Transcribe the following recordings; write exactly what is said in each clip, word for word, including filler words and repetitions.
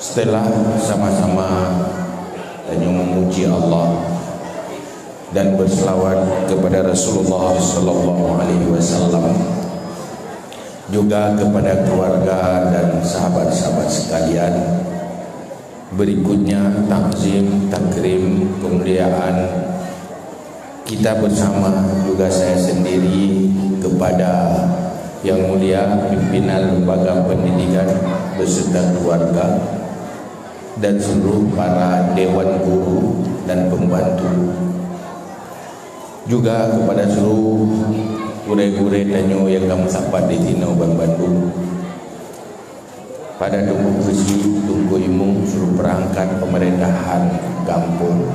Setelah sama-sama tanyoe memuji Allah dan berselawat kepada Rasulullah sallallahu alaihi wasallam, juga kepada keluarga dan sahabat-sahabat sekalian, berikutnya takzim, takrim, pemuliaan kita bersama, juga saya sendiri, kepada Yang Mulia Pimpinan Lembaga Pendidikan beserta keluarga dan seluruh para dewan guru dan pembantu, juga kepada seluruh gurée-gurée tanyoe nyang ka meusapat di sinoe ban bandum, pada Teungku Keuchik, Teungku Imum, seluruh perangkat pemerintahan gampông,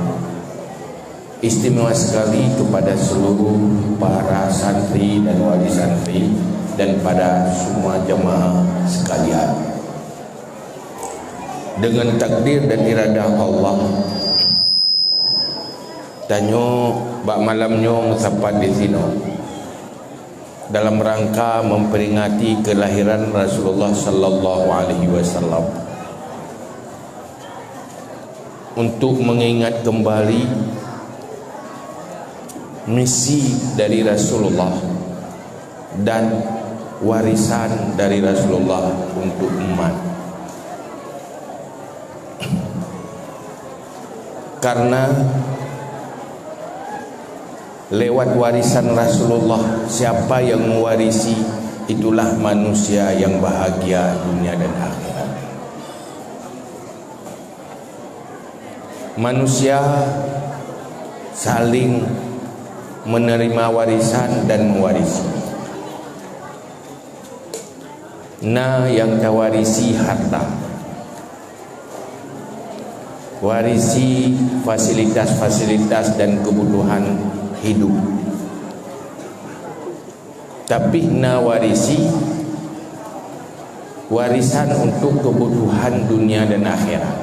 istimewa sekali kepada seluruh para santri dan wali santri dan pada semua jemaah sekalian. Dengan takdir dan iradah Allah, tanyoe bak malam nyoe meusapat di sinoe dalam rangka memperingati kelahiran Rasulullah sallallahu alaihi wasallam, untuk mengingat kembali misi dari Rasulullah dan warisan dari Rasulullah untuk umat. Karena lewat warisan Rasulullah, siapa yang mewarisi, itulah manusia yang bahagia dunia dan akhirat. Manusia saling menerima warisan dan mewarisi. Na nyang tawarisi harta, warisi fasilitas-fasilitas dan kebutuhan hidup. Tapi na warisi warisan untuk kebutuhan dunia dan akhirat.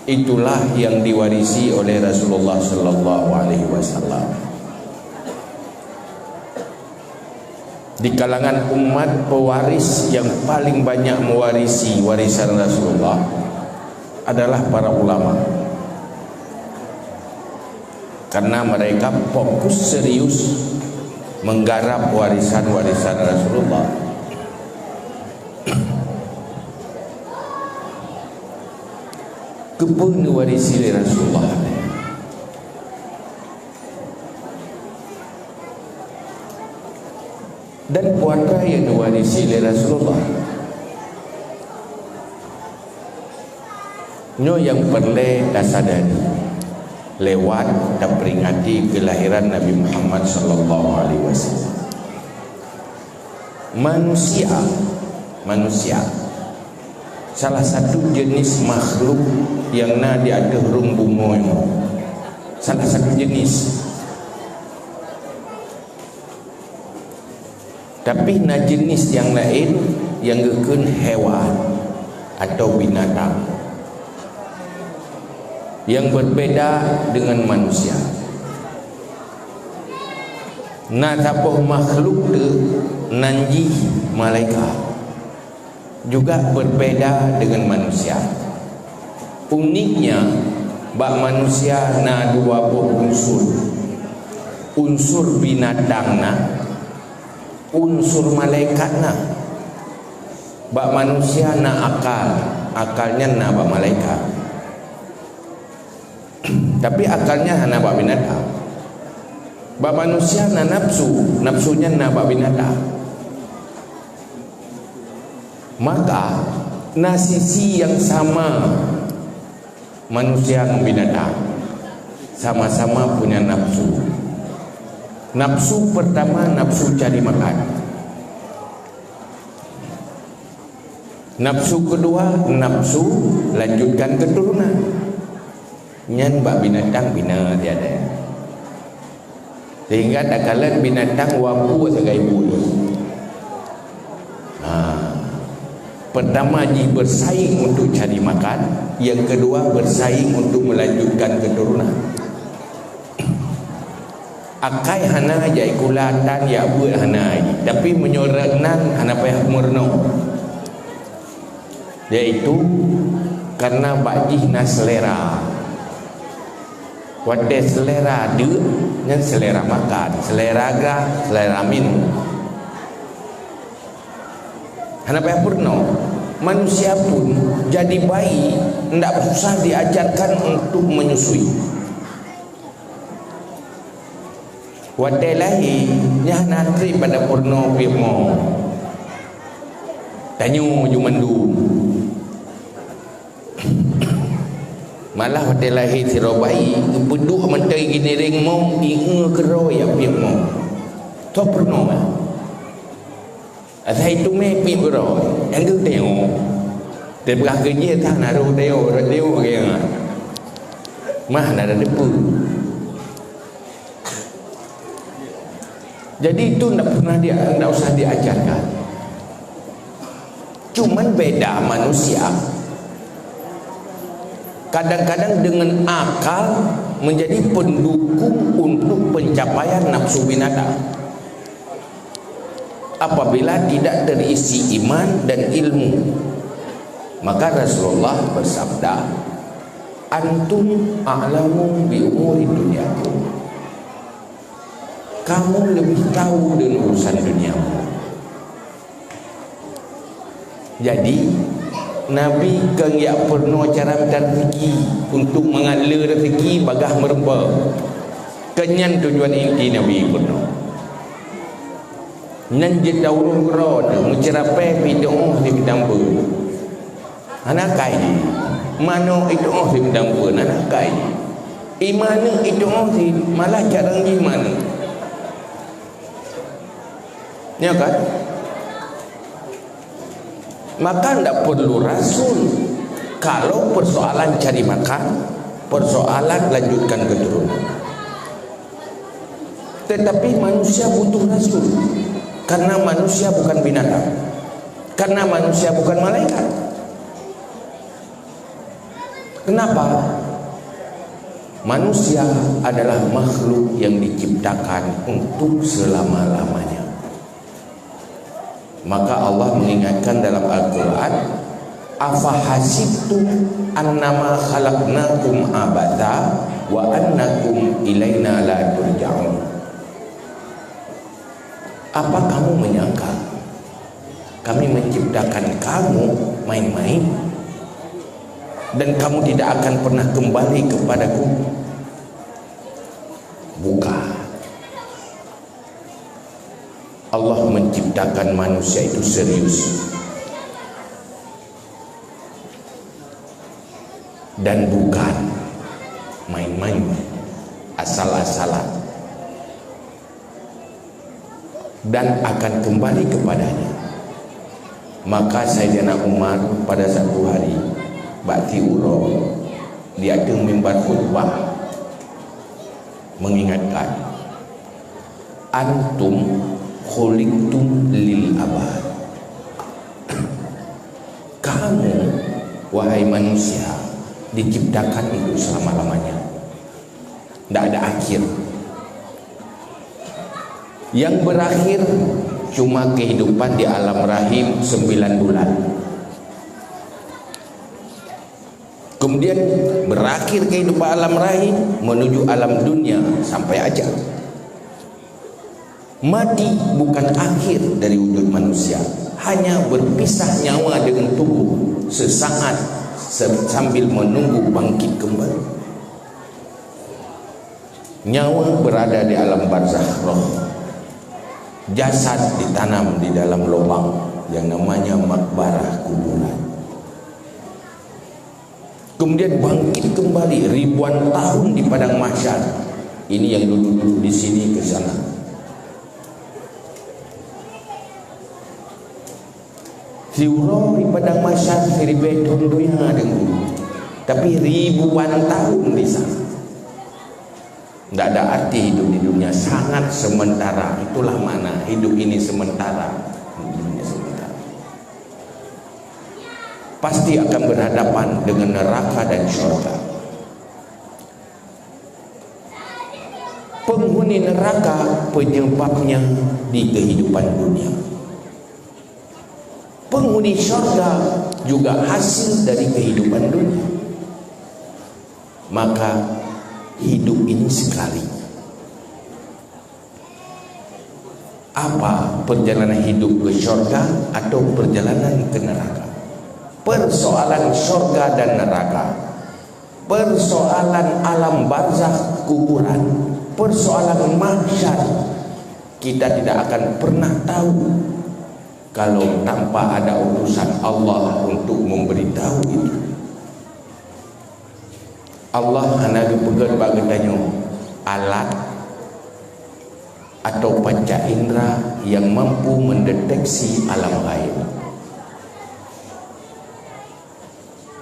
Itulah yang diwarisi oleh Rasulullah sallallahu alaihi wasallam. Di kalangan umat, pewaris yang paling banyak mewarisi warisan Rasulullah adalah para ulama. Karena mereka fokus serius menggarap warisan-warisan Rasulullah. Keupeue neuwarisi lé Rasulullah? Dan peue atra nyang neuwarisi lé Rasulullah? Nyoe nyang peureulée tasadari lewat taperingati keulahiran Nabi Muhammad sallallahu alaihi wasallam. Manusia, manusia, salah satu jenis makhluk nyang na di ateueh rhueng bumoe nyoe. Salah satu jenis. Tapi na jenis nyang laén nyang geukheun hewan atau binatang nyang berbeda dengan manusia. Na saboh makhluk teuk nan jih malaikat. Juga berbeda dengan manusia. Uniknya, bak manusia na dua boh unsur. Unsur binatang na, unsur malaikat na. Bak manusia na akal, akal nyan na bak malaikat. Tapi akal nyan hana bak binatang. Bak manusia na nafsu, nafsu nyan na bak binatang. Maka, na sisi nyang sama manusia ngon binatang. Sama-sama punya nafsu. Nafsu pertama, nafsu cari makan. Nafsu kedua, nafsu lanjutkan keturunan. Nyan bak binatang bina tiada. Sehingga takalon binatang wapue sagai buih. Ha. Pertama jih bersaing untuk cari makan, yang kedua bersaing untuk melanjutkan keturunan. Akai hana jai kulatan, jak beuet hana, tapi meunyoe rot nan hana payah meurunoe. Yaitu karena bak jih na selera. Watée selera deuk, nyan selera makan, selera grah, selera minum. Hana payah peurunoe. Manusia pun jadi bayi ndak susah diajarkan untuk menyusui. Watée lahé, nyan hana treb pada peurunoe piep mo. Tanyoe ju mandum. Malah watée lahé sidroe bayi, geupeuduek mantong giniréng mo, ié keudroe jak piep mo. Toh peurunoe? Asai teumé piep keudroe, nyang geutanyoe. Teupeugah keu jih, tah na rôh tanyoe, rôh tanyoe bagaimana? Mah na teupeu. Jadi itu ndak pernah dia, ndak usah diajarkan. Cuman beda manusia. Kadang-kadang dengan akal menjadi pendukung untuk pencapaian nafsu binatang. Apabila tidak terisi iman dan ilmu, maka Rasulullah bersabda, "Antum a'lamu bi umuri dunyakum." Kamu lebih tahu dengan urusan duniamu. Jadi, Nabi kon jak peurunoe cara mita rezeki untuk meugalak rezeki bagaih meureumpok. Kon nyan tujuan inti Nabi peurunoe. Nyan jeuet ureuëng keudroe meuceurapée pih teuôh di bidang peue. Hana kai jih. Manök itu oh si meudampeu, hana kai jih. Iman itu oh si malah jarang jih manök. Ya kan? Maka ndak perlu rasul. Kalau persoalan cari makan, persoalan lanjutkan keturunan. Tetapi manusia butuh rasul. Karena manusia bukan binatang. Karena manusia bukan malaikat. Kenapa? Manusia adalah makhluk yang diciptakan untuk selama-lamanya. Maka Allah mengingatkan dalam Al-Quran, "Afahasibtum annama khalaqnakum abatha wa annakum ilaina la turja'un." Apa kamu menyangka Kami menciptakan kamu main-main, dan kamu tidak akan pernah kembali kepadaku? Bukan. Allah menciptakan manusia itu serius. Dan bukan main-main, asal-asalan, dan akan kembali kepada-Nya. Maka Saidina Umar pada satu hari bak siuroe di ateueh mimbar khutbah mengingatkan, "Antum khuliqtum lil abad." Kamu, wahai manusia, diciptakan untuk selama-lamanya. Ndak ada akhir. Yang berakhir cuma kehidupan di alam rahim sembilan bulan. Kemudian berakhir kehidupan alam rahim menuju alam dunia sampai ajal. Mati bukan akhir dari wujud manusia, hanya berpisah nyawa dengan tubuh sesaat se-, sambil menunggu bangkit kembali. Nyawa berada di alam barzakh roh. Jasad ditanam di dalam lubang yang namanya makbarah kuburan. Kemudian bangkit kembali ribuan tahun di padang mahsyar. Ini yang duduk-duduk di sini ke sana. Siuroe di padang mahsyar siribée thon donya deungon. Tapi ribuan tahun di sana. Tidak ada arti hidup di dunia, sangat sementara. Itulah makna hidup ini sementara. Hidup ini sementara. Pasti akan berhadapan dengan neraka dan syurga. Penghuni neraka penyebabnya di kehidupan dunia. Penghuni syurga juga hasil dari kehidupan dunia. Maka hidup ini sekali. Apa perjalanan hidup ke syurga atau perjalanan ke neraka? Persoalan syurga dan neraka, persoalan alam barzakh kuburan, persoalan mahsyar, kita tidak akan pernah tahu kalau tanpa ada utusan Allah untuk memberitahu itu. Allah hana geupeugét bak geutanyoe alat atau panca indra yang mampu mendeteksi alam gaib.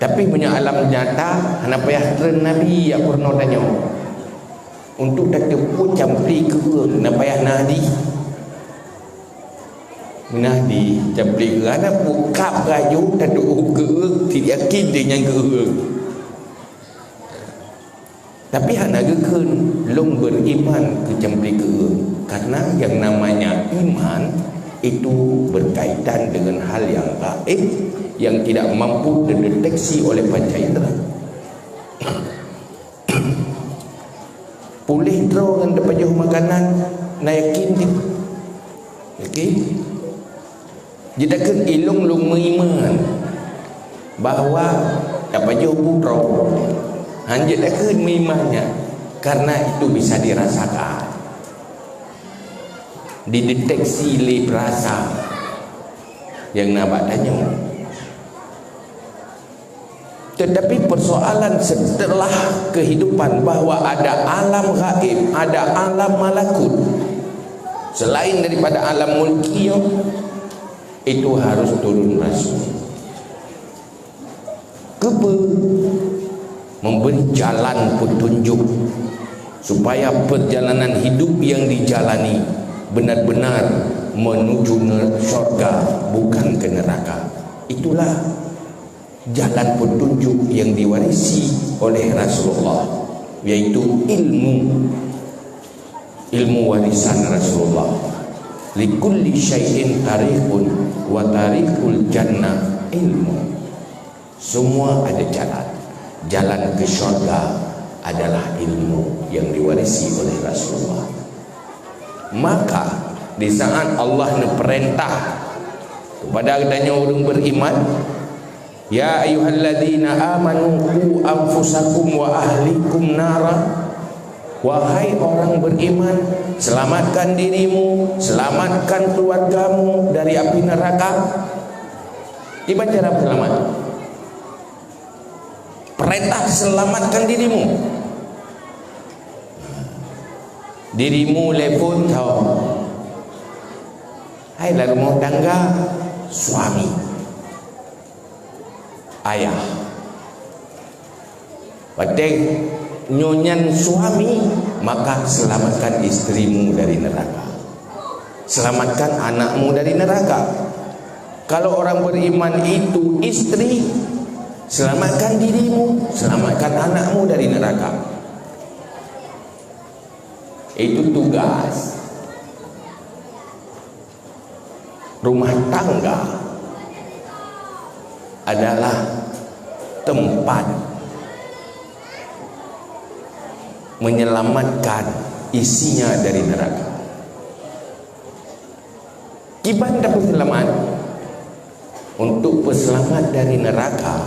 Tapi meunyoe alam nyata, hana payah treun nabi jak peurunoe tanyoe. Untuk tateupeue campli keu ureuëng, hana payah na hadih. Meunan di campli keu ureuëng, hana peue, kab rayeuk tateupeue keu ureuëng, yakin deh nyan keu ureuëng. Tapi hana geukheun lôn beriman keu campli keu ureuëng, karena yang namanya iman itu berkaitan dengan hal yang gaib yang tidak mampu dideteksi oleh panca indera. Puléh droe ngon tapajoh makanan, na yakin cit? Yakin? Jeuet takheun ilôn lôn meuiman bahwa tapajoh bu droe. Hanjeuet takheun meuiman nyan, karena itu bisa dirasakan, dideteksi lé peurasa nyang na bak tanyoe. Tetapi persoalan setelah kehidupan, bahwa ada alam gaib, ada alam malakut selain daripada alam mulkiyah, itu harus turun rasul. Keupeue? Memberi jalan petunjuk supaya perjalanan hidup yang dijalani benar-benar menuju ne-, syurga, bukan ke neraka. Itulah jalan petunjuk yang diwarisi oleh Rasulullah, yaitu ilmu, ilmu warisan Rasulullah. "Likulli syai'in tariqun wa tariqul jannah ilmu." Semua ada jalan. Jalan ke syurga adalah ilmu yang diwarisi oleh Rasulullah. Maka, di saat Allah neupeurintah kepada geutanyoe ureuëng beriman, "Ya ayyuhalladzina amanu qu anfusakum wa ahlikum nara." Wahai orang beriman, selamatkan dirimu, selamatkan keluargamu dari api neraka. Di mana cara selamat? Perintah selamatkan dirimu. Dirimu lé phôn tho. Hai lam rumoh tangga, suami, ayah. Watée nyoe nyan suami, maka selamatkan istrimu dari neraka. Selamatkan anakmu dari neraka. Kalau orang beriman itu istri, selamatkan dirimu, selamatkan anakmu dari neraka. Itu tugas. Rumah tangga adalah tempat menyelamatkan isinya dari neraka. Kiban tapeuseulamat? Untuk peuseulamat dari neraka,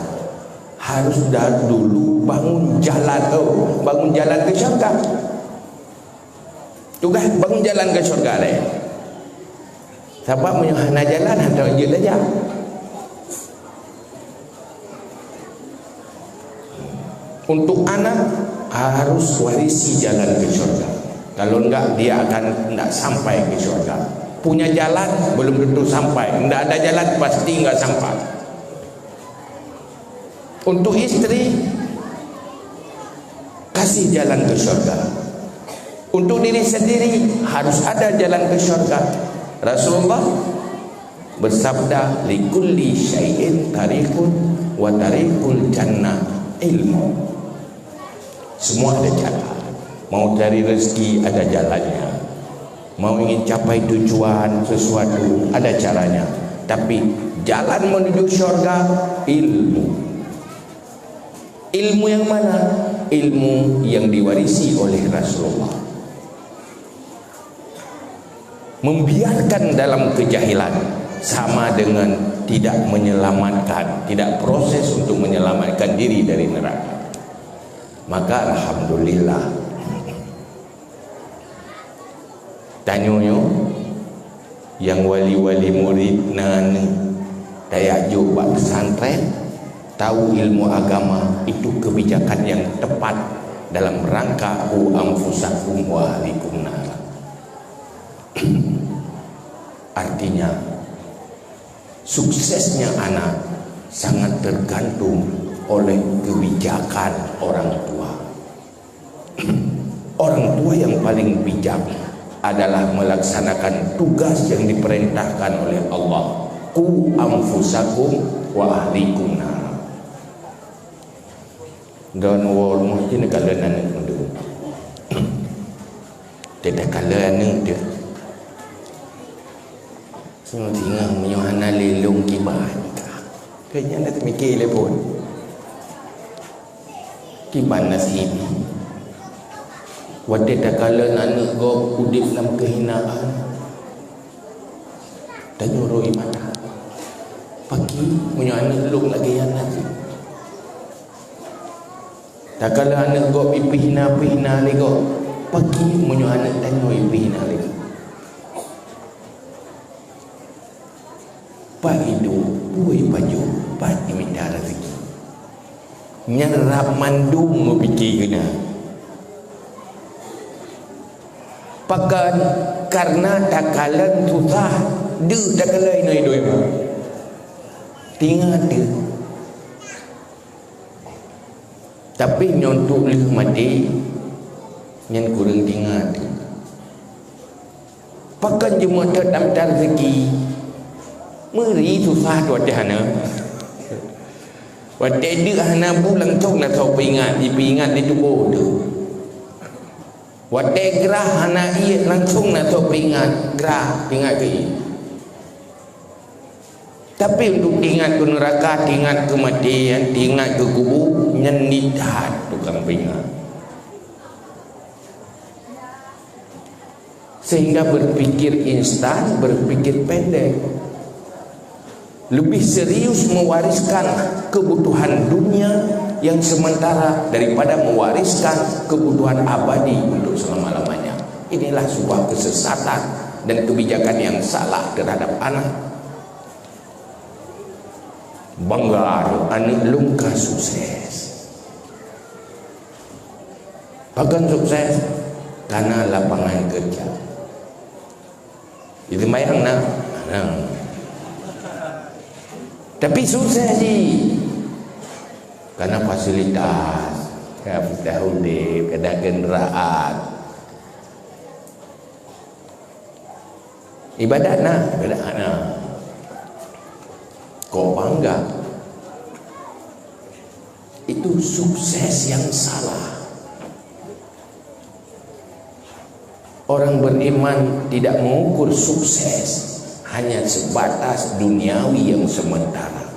harus da-, dulu bangun jalan, oh, bangun jalan ke syurga. Tugaih bangun jalan ke syurga lé. Sabab meunyoe hana jalan, hana jeuet tajak. Untuk anak, harus warisi jalan ke syurga. Kalau enggak, dia akan enggak sampai ke syurga. Punya jalan, belum tentu sampai. Enggak ada jalan, pasti enggak sampai. Untuk istri, kasih jalan ke syurga. Untuk diri sendiri, harus ada jalan ke syurga. Rasulullah bersabda, "Likulli syai'in tariqun wa tariqul jannah ilmu." Semua ada jalan. Mau cari rezeki, ada jalannya. Mau ingin capai tujuan sesuatu, ada caranya. Tapi Jalan menuju syurga, ilmu. Ilmu yang mana? Ilmu yang diwarisi oleh Rasulullah. Membiarkan dalam kejahilan sama dengan tidak menyelamatkan, tidak proses untuk menyelamatkan diri dari neraka. Maka alhamdulillah. Tanyoe nyoe nyang wali-wali murit na aneuk tajak jok bak pesantren, tahu ilmu agama, itu kebijakan yang tepat dalam rangka qu anfusakum wa ahlikum nara. Artinya, suksesnya anak sangat tergantung oleh kebijakan orang tua. Orang tua yang paling bijak adalah melaksanakan tugas yang diperintahkan oleh Allah. Qu anfusakum wa ahlikum nara. Don woe rumoh cit takalon aneuk mandum. Teuh takalon aneuk teuh. Singoh-singoh meunyoe hana lé lôn kiban kah. Keu nyan dah teumike lé phon. Kiban nasib. Watée takalon aneuk gob udeb lam keuhinaan, tanyoe rhot ie mata. Pakri meunyoe aneuk lôn lagée nyan nasib. Takalon aneuk gob ipiih hina-piih hina lé gob, pakri meunyoe aneuk tanyoe ipiih hina lé gob. Pat iduek, peue ipajoh, pat imita raseuki. Nyan rab mandum meupike keunan. Pakon? Kareuna takalon susah, deuh takalon inoe donya. Tingat deuh. Tapi nyoe untuk lheueh maté, nyan kureueng tingat. Pakon jeuet meutot lam tareuki? Meuri susah watée hana. Watée deuek hana bu langsong na soe peuingat, ipeuingat di tuboh teuh. Watée grah hana ié langsong na soe peuingat, grah, peuingat keu ié. Tapi untuk ingat keu neuraka, ingat keu maté, ingat keu kubu, nyan niet that tukang peuingat. Sehingga berpikir instan, berpikir pendek. Lebih serius mewariskan kebutuhan dunia yang sementara daripada mewariskan kebutuhan abadi untuk selama-lamanya. Inilah sebuah kesesatan dan kebijakan yang salah terhadap anak. Bangga tu, aneuk lôn ka sukses. Pakon sukses? Kana lapangan kerja. Jadi bayang na. Nah. Tapi sukses ji. Kana fasilitas, ka mudah udeb, kana kenderaan. Ibadat na, ibadat na. Kok bangga? Itu sukses yang salah. Orang beriman tidak mengukur sukses hanya sebatas duniawi yang sementara.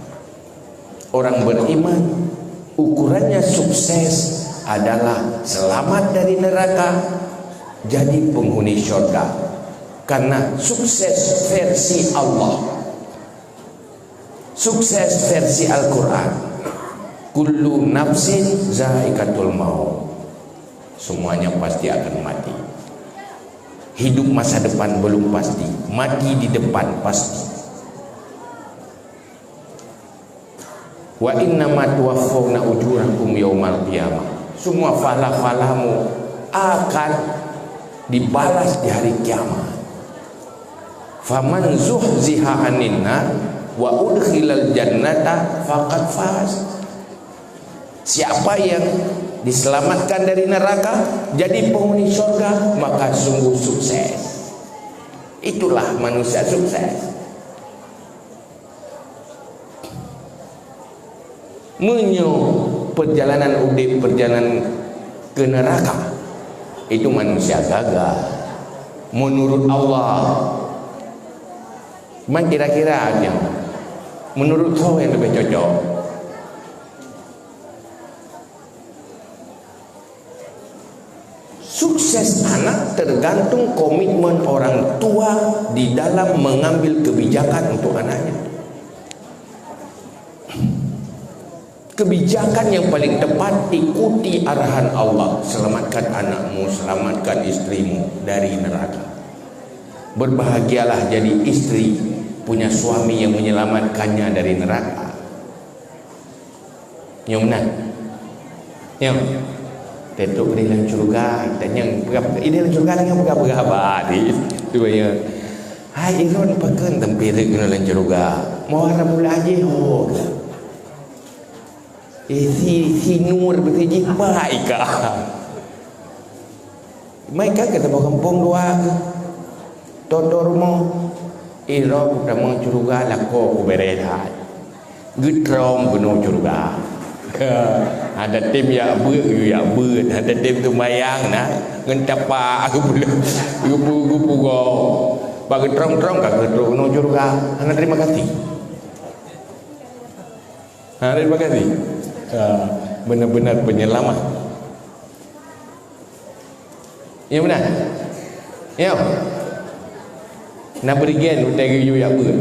Orang beriman, ukurannya sukses adalah selamat dari neraka, jadi penghuni syurga. Karena sukses versi Allah. Sukses versi Al-Quran. Kullu nafsin zaikatul maut. Semuanya pasti akan mati. Hidup masa depan belum pasti. Mati di depan pasti. Wa innama tuwaffawna ujurakum yaumal qiyamah. Semua pahala-pahalamu akan dibalas di hari kiamat. Faman zuhziha 'anin nar wa udkhilal jannata faqad faz. Siapa yang diselamatkan dari neraka, jadi penghuni syurga, maka sungguh sukses. Itulah manusia sukses. Meunyoe perjalanan udeb, perjalanan ke neraka, itu manusia gagal. Menurut Allah, man kira-kira nyoe, Menurut soe nyang leubeh cocok? Sukses anak tergantung komitmen orang tua di dalam mengambil kebijakan untuk anaknya. Kebijakan yang paling tepat, ikuti arahan Allah, selamatkan anakmu, selamatkan istrimu dari neraka. Berbahagialah jadi istri punya suami yang menyelamatkannya dari neraka. Nyoe meunan. Nyoe. Teutôp idéh lam syeuruga, tanyong peugah-peugah, idéh lam syeuruga tanyong peugah-peugah haba di. Tu ya. Hai Iron, pakon tampérék keunoe lam syeuruga? Muhara mula aja ho. Eh, si, si Nur beutôi jih pai ka. Mai ka, ka saboh gampông dua. Toto rumoh. Iron tamong syeuruga lakoe ku béré that. Geutrom keunoe syeuruga. Hana tem jak beuet, jak beuet. Hana tem seumayang na. Ngon tapa geupeuleuh. Geupeu-, geupeugah. Bak geutrom-trom ka geutrom keunoe syeuruga. Hana terima kasih. Ha, terima kasih. Ha, benar-benar penyelamat. Ya benar? Ya. Na berigen utai geuyue jak beuet.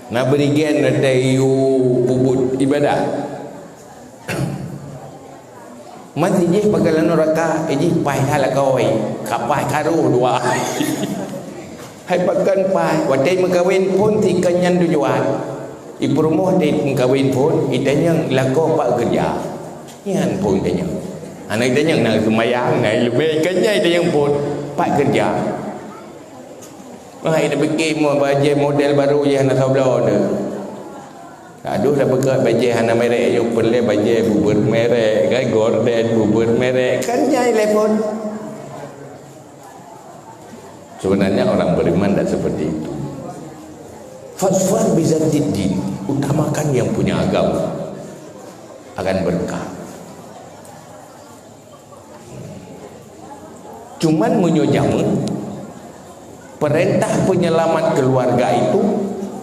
Na berigen utai geuyue peubuet ibadah. Masih jih pakai lanu raka, eh, jih paih hal kawai, kapai karuh dua. Hai pakon paih, watèe meukawen phôn si kon nyan tujuan. Ipeurumoh di meukawen phôn, itanyong lakoe pat keureuja. Nyan phôn itanyong. Hana itanyong na seumayang, na ileumèe, kon nyan itanyong phôn, pat keureuja. Hai, tapike mo-, bajèe model baru jih hana sabloe deuh. Aduh, dah beugöt bajèe hana merek, nyoe peureulèe bajèe bubeur merek, kan, gorden bubeur merek, kan nyai lé phôn. Sebenarnya orang beriman tak seperti itu. Fazfar bizatid din, utamakan yang punya agama, akan berkah. Cuman meunyoe jameun, perintah penyelamat keluarga itu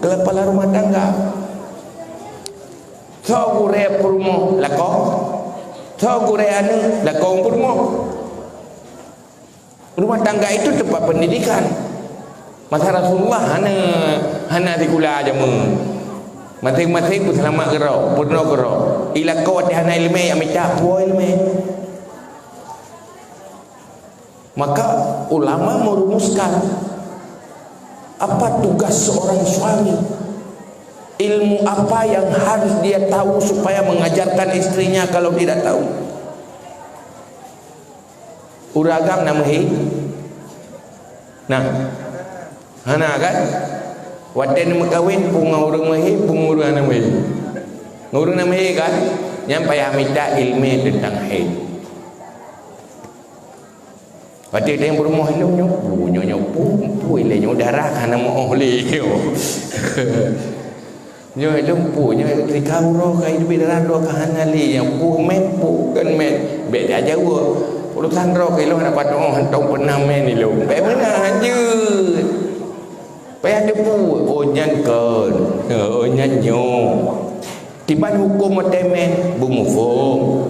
kepala rumah tangga. Soe gurèe peurumoh lakoe, soe gurèe aneuk lakoe peurumoh. Rumah tangga itu tempat pendidikan. Masa Rasulullah hana, hana sikula jameun. Maséng-maséng peuseulamat keudroe, peurunoe keudroe. Ilakoe watèe hana ileumèe, jak mita peue ileumèe. Maka ulama merumuskan apa tugas seorang suami. Ilmu apa yang harus dia tahu supaya mengajarkan istrinya kalau tidak tahu? Ureueng agam na meuhé? Nah. Hana kan? Watèe neumeukawen, peue ngon ureueng meuhé, peue ngon ureueng hana meuhé. Ngon ureueng na meuhé kan? Nyan payah mita ileumèe teuntang haid. Watèe teuh peurumoh ilôn nyoe, peue nyoe, nyoe peue, peue ilèe nyoe darah hana meu'oh lé. Nyoe ilôn peue, nyoe tika uroe ka iduek darah droe ka hana lé, nyang peue mèt, peue kon mèt. Bèk tajaweueb. Urusan droe ka ilôn hana patong, hana tong peuna mèt ilôn. Bèk meunan jeuet. Payah teupeue, oh nyan kon, oh nyan nyoe. Kiban huköm meuteumèe beumuphom.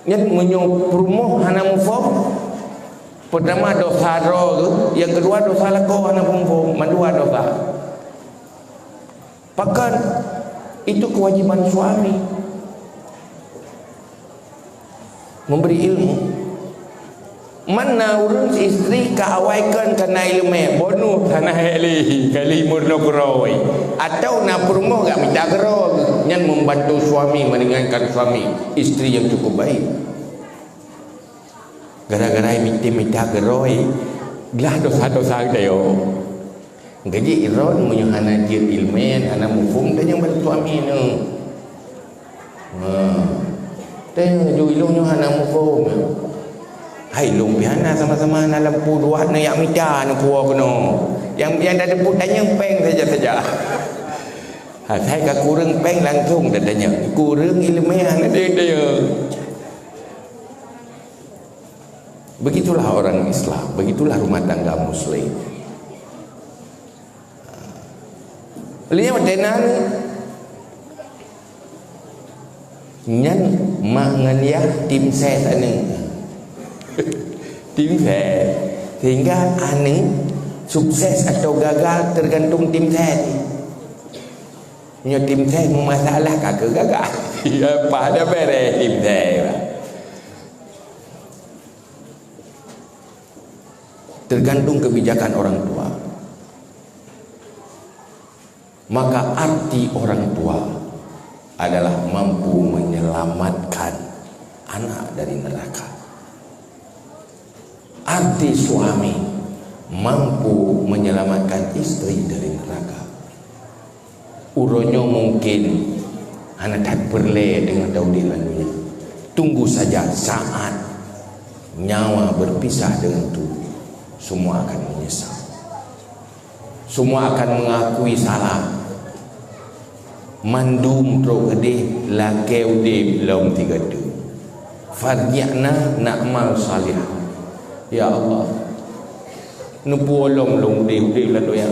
Nyan meunyoe peurumoh hana muphom, peutama dosa droe geuh, nyang keudua dosa lakoe hana muphom, mandua dosa. Pakon? Itu kewajiban suami. Memberi ilmu. Man na ureueng istri ka awai kon ka na ileumèe, bonus hana lé, kali meurunoe keudroe. Atau na peurumoh gak mita keudroe, nyan membantu suami, meringankan suami, istri yang cukup baik. Gara-gara mita, mita keudroe, glah dosa-dosa geutanyoe. Gaji droe meunyoe hana jeuet ileumèe, hana muphom, tanyong bak suami neuh. Ha. Tanyong ju ilôn nyoe hana muphom. Hai lôn pih hana sama-sama hana lampu dua neuh jak mita neuh puwoe keunoe. Nyang, nyang tateupeue tanyong péng saja-saja. Ha, hai ka kureueng péng langsung tatanyong. Kureueng ileumèe hana tanyong-tanyong. Begitulah orang Islam, begitulah rumah tangga muslim. Beliau tenan nyan mak ngon yah tim ses aneuk. Tim ses. Sehingga aneuk sukses atau gagal tergantung tim ses. Nyoe tim ses meumasalah ka keu gagal. Ya, pada beres tim ses. Tergantung kebijakan orang tua. Maka arti orang tua adalah mampu menyelamatkan anak dari neraka. Arti suami mampu menyelamatkan istri dari neraka. Uroe nyoe mungkin hana that peureulée deungon taudeue lam dunia. Tunggu saja saat nyawa berpisah dengan tubuh, semua akan menyesal. Semua akan mengakui salah. Mandum trok keudeh lakée udeb lom tiga tu. Farji'na na'mal salihah. Ya Allah, neupeue lom lôn udeb-udeb lam donya.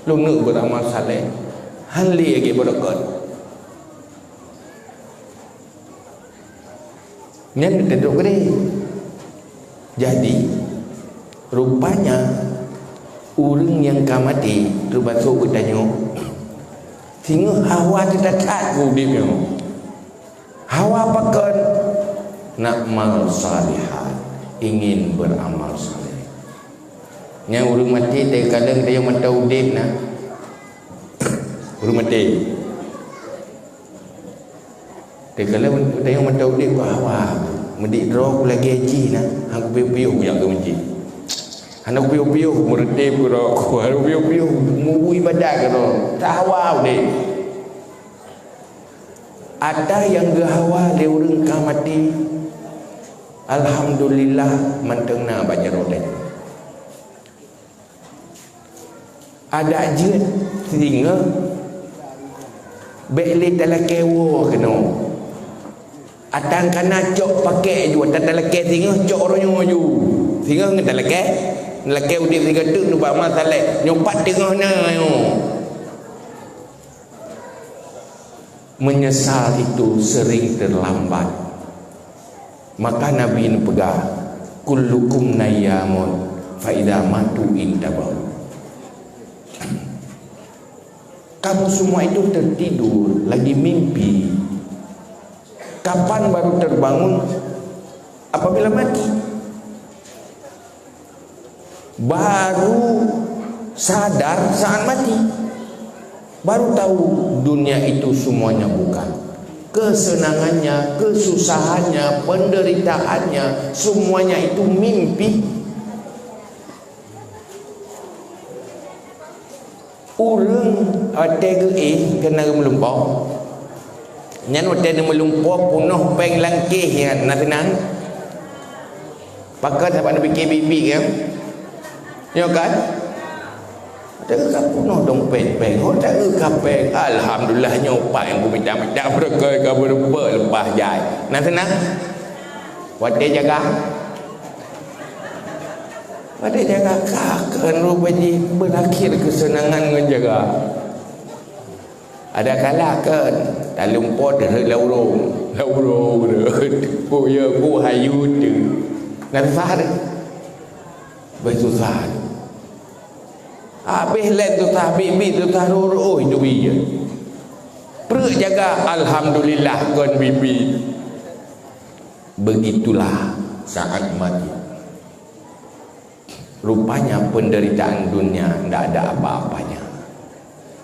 Lôn neuk beuramal saleh. Han lé lagée beureukat. Nyan teuntèe keudeh. Jadi, rupanya ureueng nyang ka maté, teumasok geutanyoe, singoh hawa teutat-that keu udeb nyoe. Hawa pakon? Na'mal salihan, ingin beramal saleh. Nyan ureueng maté teukalon tayong mata udeb na. Ureueng maté. Teukalon tayong mata udeb keu hawa. Meudik droe ku lagèe jih na, han kupiôh-piôh kujak keu meuseujid. Hana kupiôh-piôh meureuteb keudroe ku, hana kupiôh-piôh mubu ibadat keudroe. Ka hawa udeb. Ata nyang geuhawa lé ureueng ka maté, alhamdulillah, mantong na bak jaroe tanyoe. Adak jeuet singoh, bèk lé talakèe woe keunoe. Ata kana cok pakèk ju, ata talakèe singoh cok uroe nyoe ju. Singoh ngon talakèe, talakèe udeb sigoe teuk nibak masalah. Nyoe pat teungoh na nyoe. Menyesal itu sering terlambat. Maka Nabi neupeugah, "Kullukum nayyamun, fa idza matu intabahu." Kamu semua itu tertidur, lagi mimpi. Kapan baru terbangun? Apabila mati. Baru sadar saat mati. Baru tahu dunia itu semuanya bukan. Kesenangannya, kesusahannya, penderitaannya, semuanya itu mimpi. Ureueng watèe geuéh keunan geumeulumpoe. Nyan watèe neumeulumpoe peunoh péng lam kéh nyan, na seunang? Pakon saban neupiké biet-biet kan? Nyo kan? Watèe ka peunoh dompet péng, oh, watèe ka péng, alhamdulillah nyoe pat nyang kumita-mita beureukat ka beureumpok leupah jai. Na seunang? Watèe jaga? Watèe jaga ka kheun rupajih beurakhir keuseunangan ngon jaga. Ada kala kheun, talumpoe deuh laurong, laurong deuh. Ku ya ku hayu tu. Ngan susah deh. Beususah. Habéh lén susah, biet-biet susah, rôh-rôh itu bie. Pruet jaga, alhamdulillah, kon bibi. Begitulah saat mati. Rupanya penderitaan dunia ndak ada apa-apanya.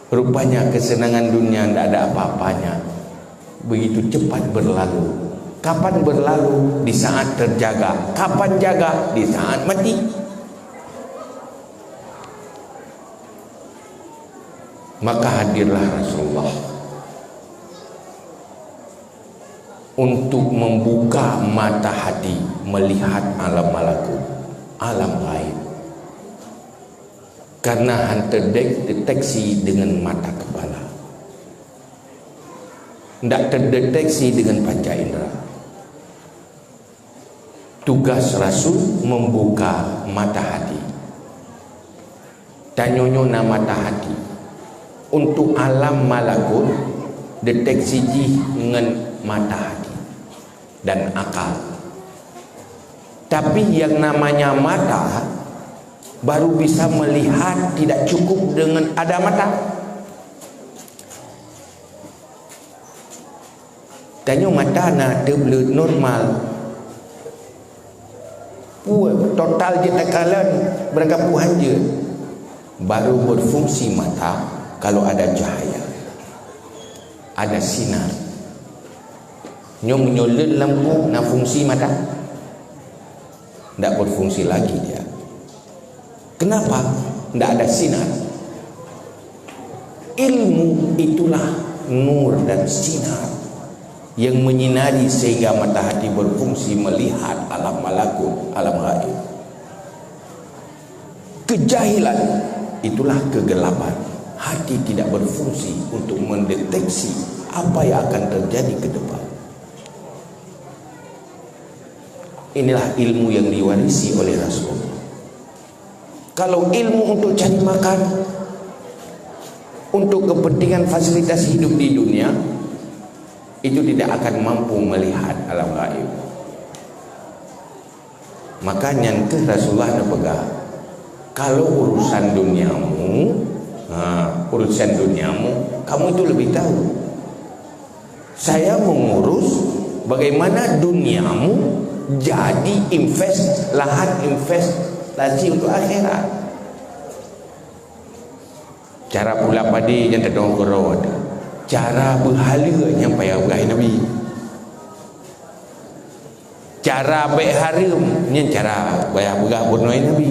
Rupanya kesenangan dunia ndak ada apa-apanya. Begitu cepat berlalu. Kapan berlalu? Di saat terjaga. Kapan jaga? Di saat mati. Maka hadirlah Rasulullah untuk membuka mata hati melihat alam malakut, alam gaib. Karena han terdek-, deteksi dengan mata kepala. Ndak terdeteksi dengan panca indera. Tugas Rasul membuka mata hati. Tanyoe nyoe na mata hati. Untuk alam malakut, deteksi jih ngon mata hati dan akal. Tapi yang namanya mata baru bisa melihat, tidak cukup dengan ada mata. Tanyoe mata na teubleuet normal. Peue total jeuet takalon, beurangkapeue han jeuet. Baru berfungsi mata kalau ada cahaya, ada sinar. Nyoe meunyoe leuet lampu, na fungsi mata? Ndak berfungsi lagi dia. Kenapa? Ndak ada sinar. Ilmu itulah nur dan sinar yang menyinari sehingga mata hati berfungsi melihat alam malakut, alam gaib. Kejahilan itulah kegelapan. Hati tidak berfungsi untuk mendeteksi apa yang akan terjadi ke depan. Inilah ilmu yang diwarisi oleh Rasulullah. Kalau ilmu untuk cari makan, untuk kepentingan fasilitas hidup di dunia, itu tidak akan mampu melihat alam gaib. Maka nyan keuh Rasulullah neupeugah, "Kalau urusan duniamu, ha, urusan duniamu, kamu itu lebih tahu. Saya mengurus bagaimana duniamu jadi invest, lahan investasi untuk akhirat." Cara pula padi nyang teudoh keurot, cara beuhaleue nyang payah peugah Nabi. Cara bèk hareuem nyan cara payah peugah bunoe Nabi.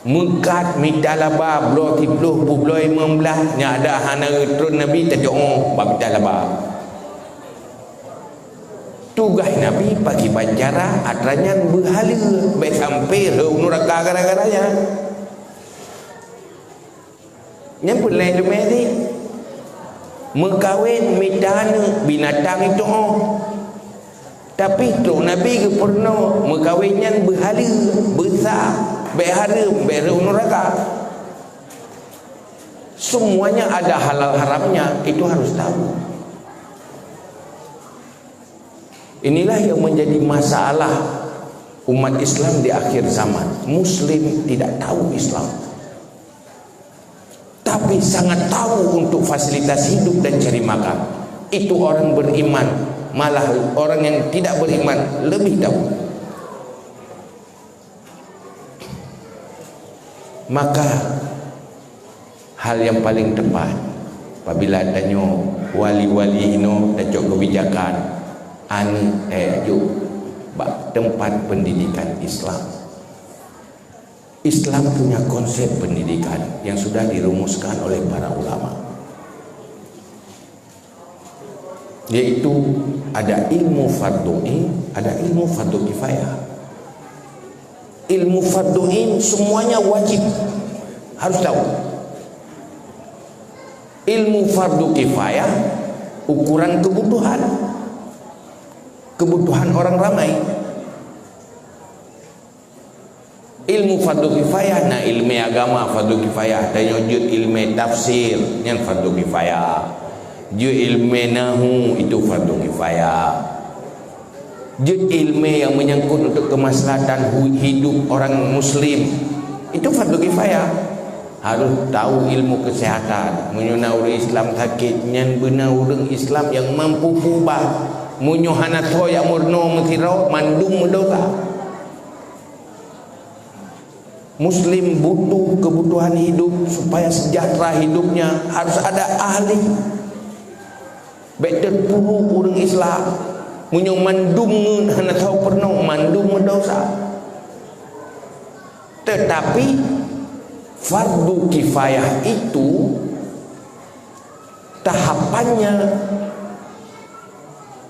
Meukat mita laba bloe siplôh, peubloe limong blaih, nyan ada hana geutron Nabi tacok bak mita laba. Tugaih Nabi pakriban cara atra nyan beuhaleue, bèk sampoe rhot nuraka gara-gara nyan. Nyan peue lé teumé jih? Meukawen mita aneuk binatang itu oh. Tapi trok Nabi geupeurunoe meukawen nyan beuhaleue, beusa, bèk hareuem, bèk rhot nuraka. Semuanya ada halal haramnya, itu harus tahu. Inilah yang menjadi masalah umat Islam di akhir zaman. Muslim tidak tahu Islam, tapi sangat tahu untuk fasilitas hidup dan cari makan. Itu orang beriman, malah orang yang tidak beriman lebih tahu. Maka, hal nyang paleng teupat, apabila tanyoe wali-wali inoe tacok keubijakan, aneuk tajok bak teumpat pendidikan Islam. Islam punya konsep pendidikan yang sudah dirumuskan oleh para ulama. Yaitu ada ilmu fardhu ain, ada ilmu fardhu kifayah. Ilmu fardhu ain semuanya wajib, harus tahu. Ilmu fardhu kifayah ukuran kebutuhan. Kebutuhan orang ramai. Ilmu fardhu kifayah, na ilmè agama fardhu kifayah. Tanyoe jeuet ilmè tafsir, nyan fardhu kifayah. Jeuet ilmè nahwu, itu fardhu kifayah. Jeuet ilmè yang menyangkut untuk kemaslahatan hu-, hidup orang muslim, itu fardhu kifayah. Harus tahu ilmu kesehatan. Meunyoe na ureueng Islam sakét, nyan beuna ureueng Islam yang mampu peubah. Meunyoe hana tho jak meurunoe meusidroe, mandum meudosa. Muslim butuh kebutuhan hidup supaya sejahtera hidupnya, harus ada ahli. Bèk teupuru ureueng Islam. Meunyoe mandum ngeut hana tho peurunoe, mandum meudosa. Tetapi fardu kifayah itu tahapannya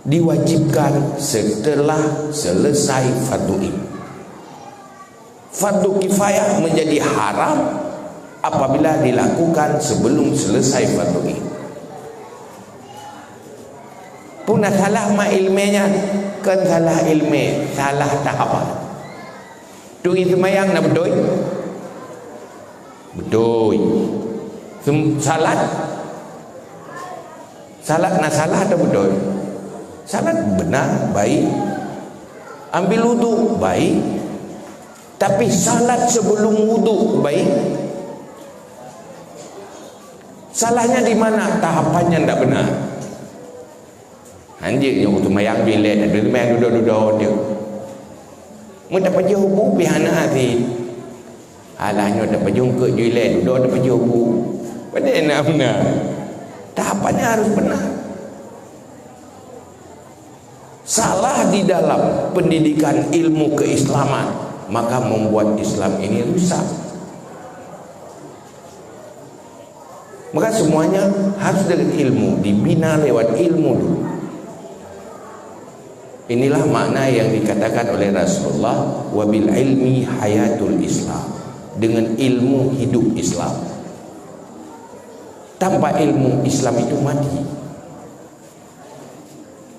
diwajibkan setelah selesai fardu ain. Fardu kifayah menjadi haram apabila dilakukan sebelum selesai fardu ain. Puna salah mak ilmè nyan, kon salah ilmè, salah tahapan. Turi seumayang na beutôi? Beutôi. Sem-, salat, salat na salah atau beutôi? Salat beuna, baik. Ambil wudu, baik. Tapi salat sebelum wudu, baik. Salahnya di mana? Tahapannya ndak beuna. Hanjeuet nyoe seumayang jih ilée, seumayang dudoe-dudoe teuk. Meutapajoh bu pih hana até. Alah nyoe tapajoh keu jih ilée, dudoe tapajoh bu. Padahai na beuna. Tahapannya harus benar. Salah di dalam pendidikan ilmu keislaman, maka membuat Islam ini rusak. Maka semuanya harus dengan ilmu, dibina lewat ilmu dulu. Inilah makna yang dikatakan oleh Rasulullah, "Wabil ilmi hayatul Islam." Dengan ilmu hidup Islam. Tanpa ilmu, Islam itu mati.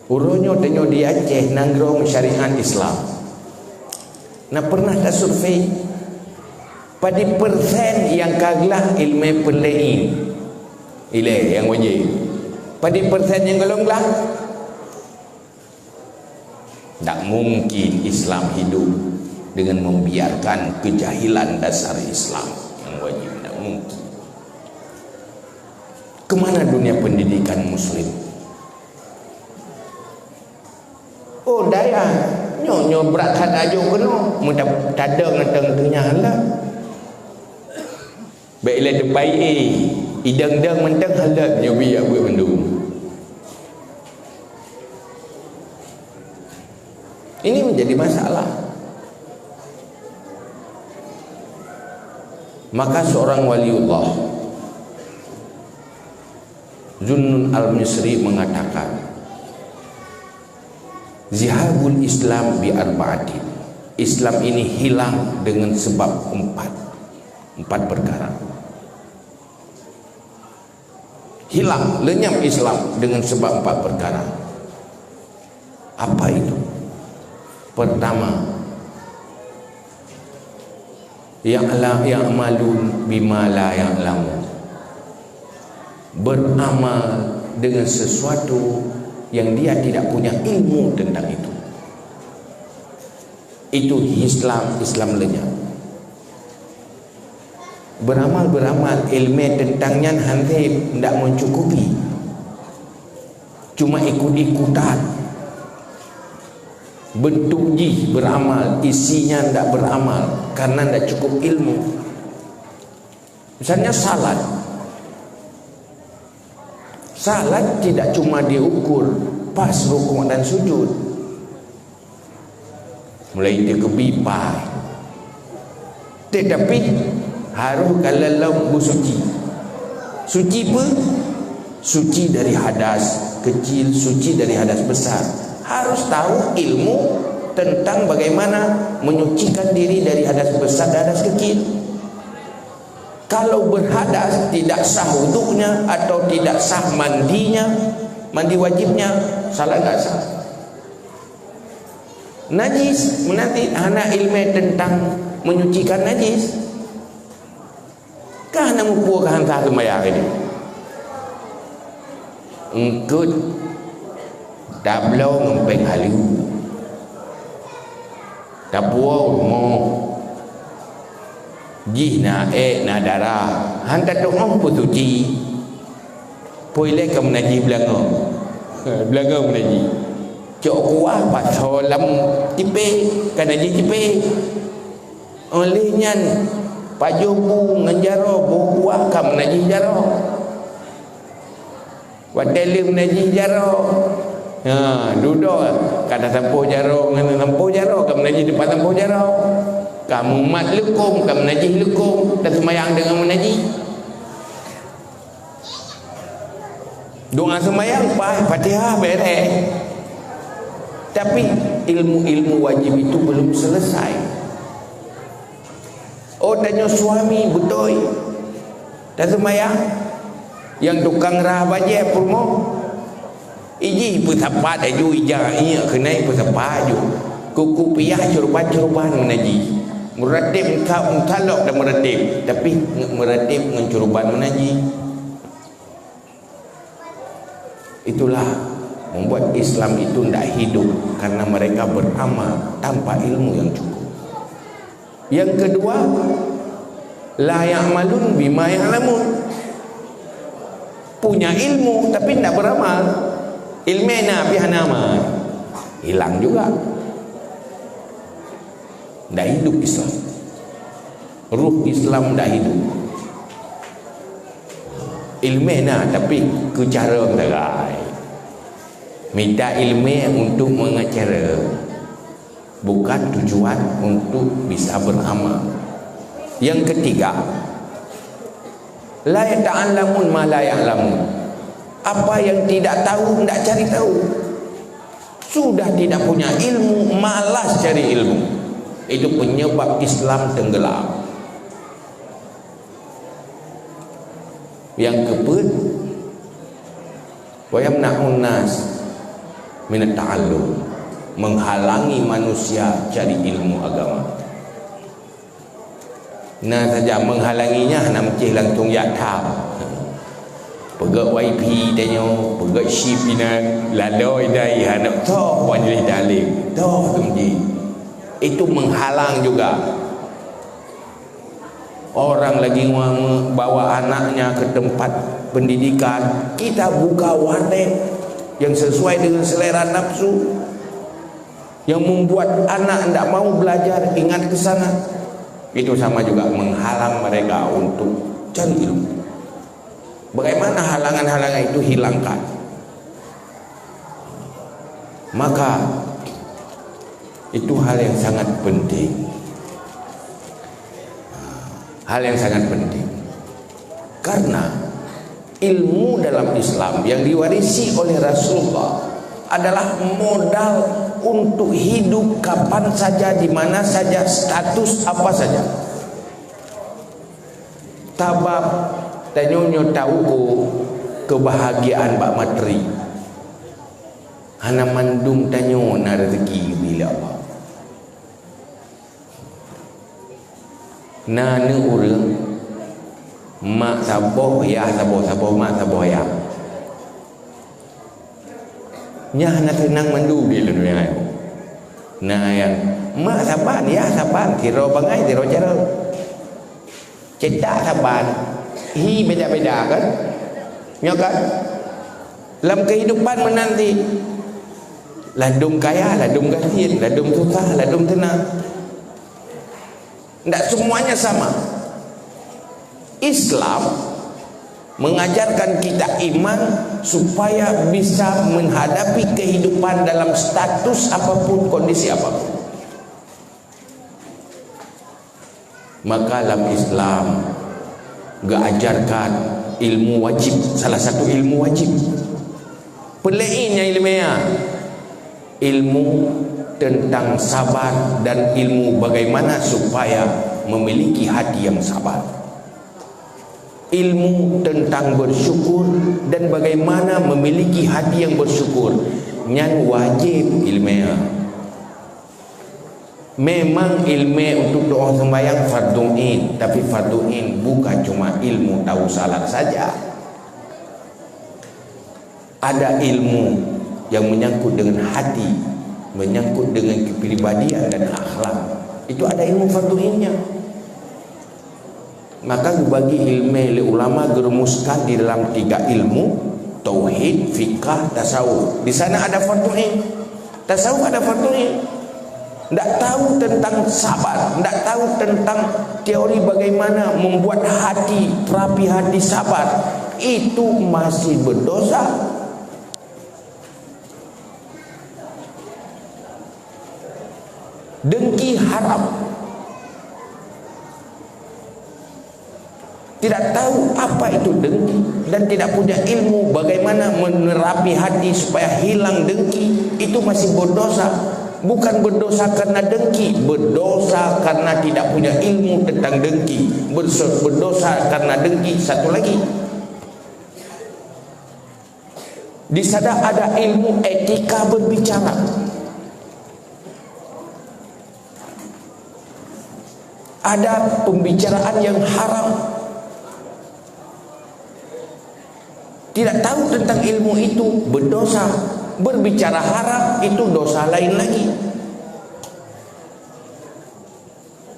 Uroe nyoe tanyoe di Aceh nanggroe syariat Islam. Na pernah tasurvei padum persen nyang ka glah ilmu peureulée? Ilée nyang wajéb. Padum persen nyang golom glah? Ndak mungkin Islam hidup dengan membiarkan kejahilan dasar Islam nyang wajéb. Ndak mungkin. Kemana dunia pendidikan Muslim? Oh, dayah. Nyoe, nyoe brat that ajok keunoe. Meuta-, tadong ateueng teunyah lah. Bèk ilée teupai, eh, idong-dong mantong halot nyoe biak buet mandum. Ini menjadi masalah. Maka seorang waliullah, Zunnun Al-Misri mengatakan, "Zihabul Islam bi arba'atin." Islam ini hilang dengan sebab empat, empat perkara. Hilang, lenyap Islam dengan sebab empat perkara. Apa itu? Pertama, ya'la-, ya'malun bima la ya'lamun. Beramal dengan sesuatu yang dia tidak punya ilmu tentang itu. Itu Islam, Islam lenyap. Beramal-beramal, ilmu tentang nyan hana, ndak mencukupi. Cuma ikut-ikutan. Bentuk jih beramal, isinya ndak beramal karena ndak cukup ilmu. Misalnya salat. Salat tidak cuma diukur pas rukuk dan sujud. Mulai teukeubit paih. Tetapi harus ka lom beusuci. Suci peue? Suci dari hadas kecil, suci dari hadas besar. Harus tahu ilmu tentang bagaimana menyucikan diri dari hadas besar dan hadas kecil. Kalau berhadas, tidak sah wuduknya atau tidak sah mandinya, mandi wajibnya, salat nggak sah. Najis, meunajis hana ilmu tentang menyucikan najis. Ka hana muphom ka hana sah seumayang ini. Eungkot tabloe ngon péng haleue. Tapuwoe rumoh. Jih na ék, na darah. Han tatu'oh peusuci. Pue ilée ka meunajih beulangong. Beulangong meunajih. Cok kuah pasoe lam tipéh, ka najih tipéh. Óh lheueh nyan, pajoh bu ngon jaroe, boh kuah ka meunajih jaroe. Watée lheueh meunajih jaroe, ha, dudoe ka tasampôh jaroe ngon tasampôh jaroe, ka meunajih teumpat sampôh jaroe. Ka mumat leukôm, ka meunajih leukôm, taseumayang deungon meunajih. Doa seumayang paih, Fatihah bereh. Tapi ilmu-ilmu wajib itu belum selesai. Oh, tanyoe suami beutôi. Taseumayang, nyang tukang rah bajée peurumoh. Ijih peusapat laju, ija iék keunoe peusapat laju. Kuku piah curuban-curuban meunajih. Meuratéb, engka-, engkalok dan meuratéb, tapi nge-, meuratéb ngon curuban meunan jih. Itulah membuat Islam itu ndak hidup, karena mereka beramal tanpa ilmu yang cukup. Yang kedua, la ya'malun bima ya'lamun. Punya ilmu tapi ndak beramal. Ilmé na tapi hana amal. Hilang juga. Ndak hidup Islam. Ruh Islam ndak hidup. Ilmé na tapi keu cara meudagai. Mita ilmé untuk meungacara. Bukan tujuan untuk bisa beramal. Yang ketiga, la yata'allamun ma la ya'lamun. Apa yang tidak tahu, ndak cari tahu. Sudah tidak punya ilmu, malas cari ilmu. Itu penyebab Islam tenggelam. Yang keempat, wa yamna'un nas minat ta'allum, menghalangi manusia cari ilmu agama. Nah, saja menghalanginya, hana meucéh langsung jak thap. Peugöt wifi tanyoe, peugöt chip inan, laloi dai hana toh wan jih dalem, toh tu meucéh. Itu menghalang juga. Orang lagi mau bawa anaknya ke tempat pendidikan, kita buka warnet yang sesuai dengan selera nafsu, yang membuat anak tidak mau belajar, ingat ke sana. Itu sama juga menghalang mereka untuk cari ilmu. Bagaimana halangan-halangan itu hilangkan? Maka, itu hal yang sangat penting. Hal yang sangat penting. Karena ilmu dalam Islam yang diwarisi oleh Rasulullah adalah modal untuk hidup kapan saja, di mana saja, status apa saja. Sabab tanyoe nyoe tahu kebahagiaan bak materi. Hana mandum tanyoe na rezeki geubri lé Allah. Na aneuk ureueng, mak saboh, yah saboh, saboh mak, saboh yah. Nyan hana seunang mandum di lôn nyoe. Na nyang mak saban, yah saban, sidroe bangai, sidroe cara. Cetak saban, hi beda-beda kan? Nyo kan? Lam kehidupan meunan cit. Ladôm kaya, ladôm gasien, ladôm susah, ladôm seunang. Ndak semuanya sama. Islam mengajarkan kita iman supaya bisa menghadapi kehidupan dalam status apapun, kondisi apapun. Maka lam Islam geuajarkan ilmu wajib, salah satu ilmu wajib. Peulée nyan ilmu nyan, ilmu tentang sabar dan ilmu bagaimana supaya memiliki hati yang sabar. Ilmu tentang bersyukur dan bagaimana memiliki hati yang bersyukur, nyan wajib ilmu nyan. Memang ilmu untuk doa sembahyang fardu ain, tapi fardu ain bukan cuma ilmu tahu salat saja. Ada ilmu yang menyangkut dengan hati, menyangkut dengan kepribadian dan akhlak. Itu ada ilmu fardu ainnya. Maka dibagi ilmu lé ulama gerumuskan di dalam tiga ilmu, tauhid, fikah, tasawuf. Di sana ada fardu ain. Tasawuf ada fardu ain. Ndak tahu tentang sabar, ndak tahu tentang teori bagaimana membuat hati, terapi hati sabar, itu masih berdosa. Dengki haram. Tidak tahu apa itu dengki dan tidak punya ilmu bagaimana menerapi hati supaya hilang dengki, itu masih berdosa. Bukan berdosa karena dengki, berdosa karena tidak punya ilmu tentang dengki. Berso-, berdosa karena dengki. Satu lagi, di sana ada ilmu etika berbicara. Ada pembicaraan yang haram. Tidak tahu tentang ilmu itu berdosa. Berbicara haram itu dosa lain lagi.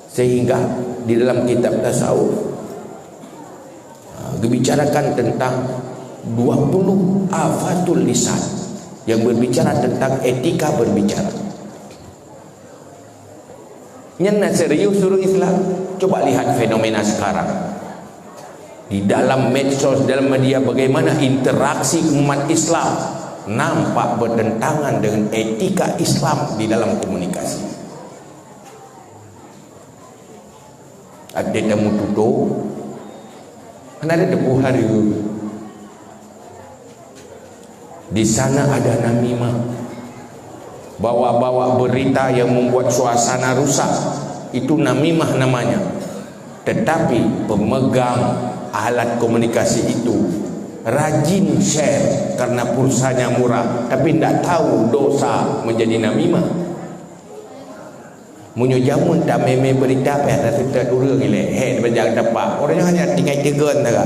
Sehingga di dalam kitab tasawuf, ha, dibicarakan tentang dua puluh afatul lisan yang berbicara tentang etika berbicara. Nyan na serius ureuëng Islam. Coba lihat fenomena sekarang. Di dalam medsos, dalam media, bagaimana interaksi umat Islam nampak bertentangan dengan etika Islam di dalam komunikasi. Ada temu tutup, ada temu hari. Di sana ada namimah. Bawa-bawa berita yang membuat suasana rusak. Itu namimah namanya. Tetapi pemegang alat komunikasi itu rajin share karena pulsanya murah, tapi tidak tahu dosa menjadi namimah. Meunyoe jameun tamé-mé beurita pih hana seutôt ureuëng ilée, hék bajang tapak. Ureuëng nyan hanya tinggai teugon saja.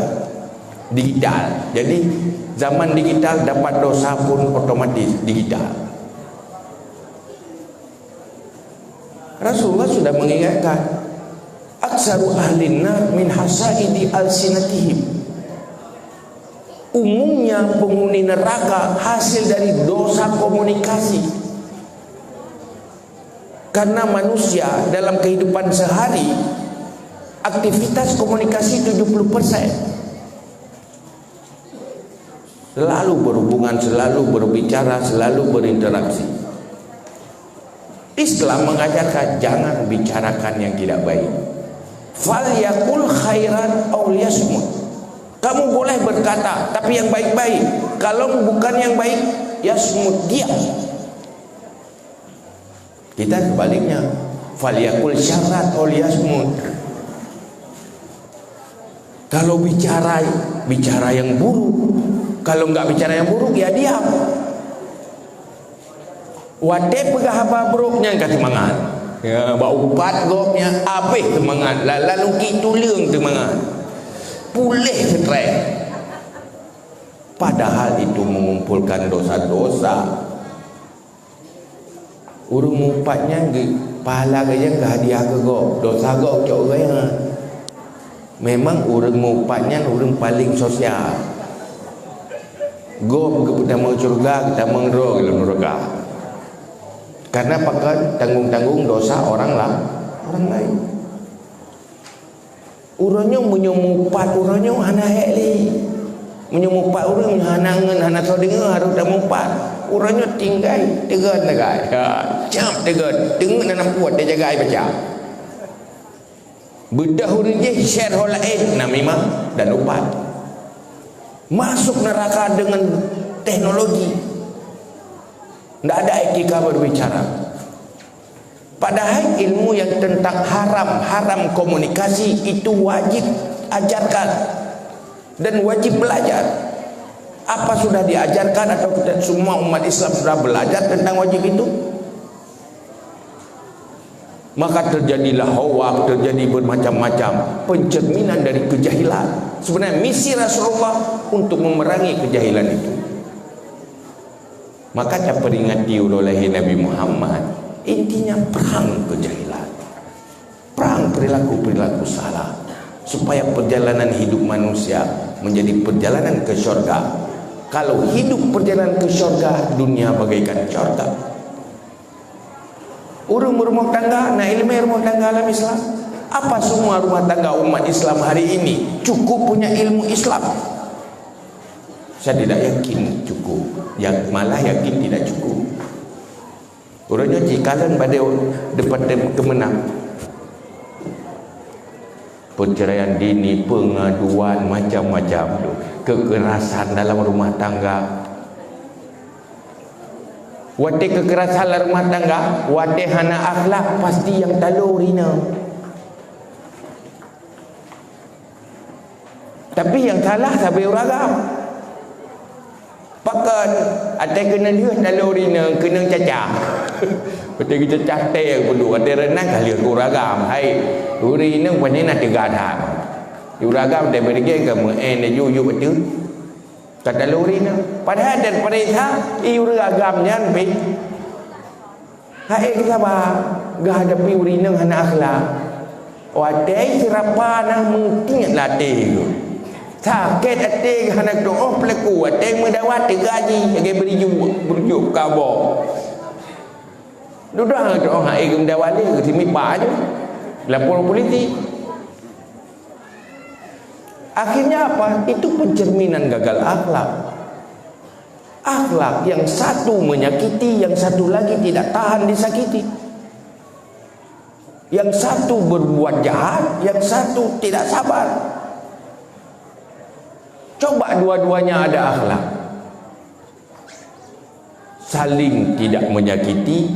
Digital. Jadi, zaman digital dapat dosa pun otomatis digital. Rasulullah sudah mengingatkan, "Aksaru ahlin nar min hasaidi alsinatihim." Umumnya penghuni neraka hasil dari dosa komunikasi. Karena manusia dalam kehidupan sehari, aktivitas komunikasi tujuh puluh persen. Selalu berhubungan, selalu berbicara, selalu berinteraksi. Islam mengajarkan jangan bicarakan yang tidak baik. "Falyakul khairan aw liyasmut." Kamu boleh berkata, tapi yang baik-baik. Kalau bukan yang baik, yasmut, diam. Kita sebaliknya, "Falyakul syarran aw liyasmut." Kalau bicara, bicara yang buruk. Kalau enggak bicara yang buruk, ya diam. Watée peugah haba brok nyan ka seumangat. Ya, bak upat gob nyan habéh seumangat, lalu ki tuleueng seumangat. Puléh stres. Padahal itu mengumpulkan dosa-dosa. Ureuëng mupat nyan geu-, pahala geuh nyan geuhadiah keu gob, dosa gob cok geuh nyan. Memang ureuëng mupat nyan ureuëng paling sosial. Gob geupeutamong syeuruga, geutamong droe lam nuraka. Karena pakon tanggung-tanggung dosa orang la-, orang lain. Uroe nyoe meunyoe mupat uroe nyoe hana hék lé. Meunyoe mupat ureuëng hana ngon hana soe deungoe harôh tamupat. Uroe nyoe tinggai teugon tagai. Ha, cap teugon. Teungeut nan puet tajagai baca. Beudôh ureuëng jih share ho laén namimah dan upat. Masuk neraka dengan teknologi. Ndak ada etika berbicara. Padahai ilmu yang tentang haram, haram komunikasi itu wajib ajarkan dan wajib belajar. Apa sudah diajarkan atau kita semua umat Islam sudah belajar tentang wajib itu? Maka terjadilah hoak, terjadi bermacam-macam pencerminan dari kejahilan. Sebenarnya misi Rasulullah untuk memerangi kejahilan itu. Maka taperingati uroe lahé Nabi Muhammad, intinya perang kejahilan. Perang perilaku-perilaku salah supaya perjalanan hidup manusia menjadi perjalanan ke syurga. Kalau hidup perjalanan ke syurga, dunia bagaikan syurga. Ureuëng berumah tangga, na ileumé rumah tangga dalam Islam. Apa semua rumah tangga umat Islam hari ini cukup punya ilmu Islam? Saya tidak yakin cukup. Ya, malah yakin tidak cukup. Uroe nyoe jikalon badée depan tem-, kemenang. Perceraian dini, pengaduan macam-macam tu. Kekerasan dalam rumah tangga. Watée kekerasan dalam rumah tangga, watée hana akhlak, pasti nyang talo ureuëng inong. Tapi nyang salah sabe ureuëng agam. Pakon, até keuneuk lheueh talo ureueng inong, keuneuk cacah. Até geucacah tée peuduk, até reunang ka lheueh keu ureueng agam. Hai, ureueng inong pané na teuga that. Ureueng agam até beureuge ka meu-, eh, neujok-jok ateueh. Ka talo ureueng inong. Padahai dan paréksa, i ureueng agam nyan pih. Hai keusaba, geuhadapi ureueng inong hana akhlak. Watée seurapa na meutiet lam até geuh. Sakét até geuh hana teuoh peulaku, watée meudawa teuga jih lagée beurijok, beurijok kabô. Dudoe hana teuoh hai geuh meudawa lé geuh simipa jih. Lapor polisi. Akhirnya apa? Itu pencerminan gagal akhlak. Akhlak yang satu menyakiti, yang satu lagi tidak tahan disakiti. Yang satu berbuat jahat, yang satu tidak sabar. Coba dua-duanya ada akhlak. Saling tidak menyakiti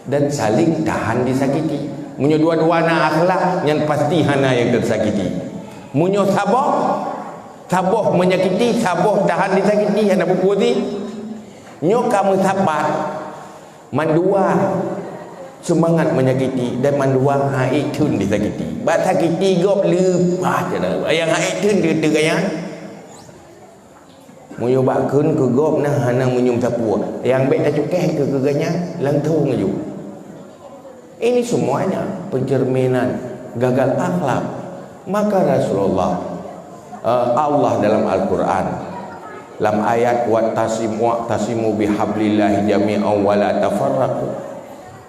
dan saling tahan disakiti. Meunyoe dua-dua na akhlak, nyan pasti hana nyang teusakiti. Meunyoe saboh, saboh menyakiti, saboh tahan disakiti, hana bukeuti. Nyoe ka meusapat, mandua seumangat menyakiti dan mandua hana ék theun disakiti. Bak sakiti gob leupah cara. Nyang hana ék theun teuteuk nyan. Meunyoe bak kheun keu gob na hana meunyoe sapeue, nyang bék tacukéh keu keuganyan langsong laju. Ini semuanya pencerminan gagal akhlak. Maka Rasulullah, eh, Allah dalam Al-Quran, lam ayat, "Wattasim-, wa'tasimu bihablillahi jami'an wa la tafarraqu.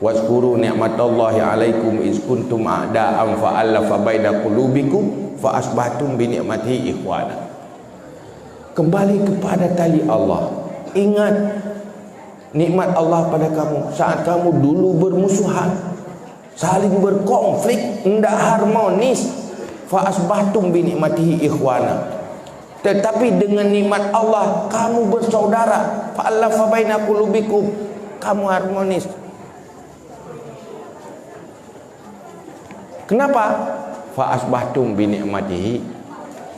Wazkuru ni'matallahi 'alaikum iz kuntum a'da'an fa allafa baina qulubikum fa asbahtum bi ni'matihi ikhwana." Kembali kepada tali Allah. Ingat nikmat Allah pada kamu saat kamu dulu bermusuhan, saling berkonflik, ndak harmonis. Fa asbahtum bi ni'matihi ikhwana. Tetapi dengan nikmat Allah, kamu bersaudara. Fa allafa baina qulubikum. Kamu harmonis. Kenapa? Fa asbahtum bi ni'matihi.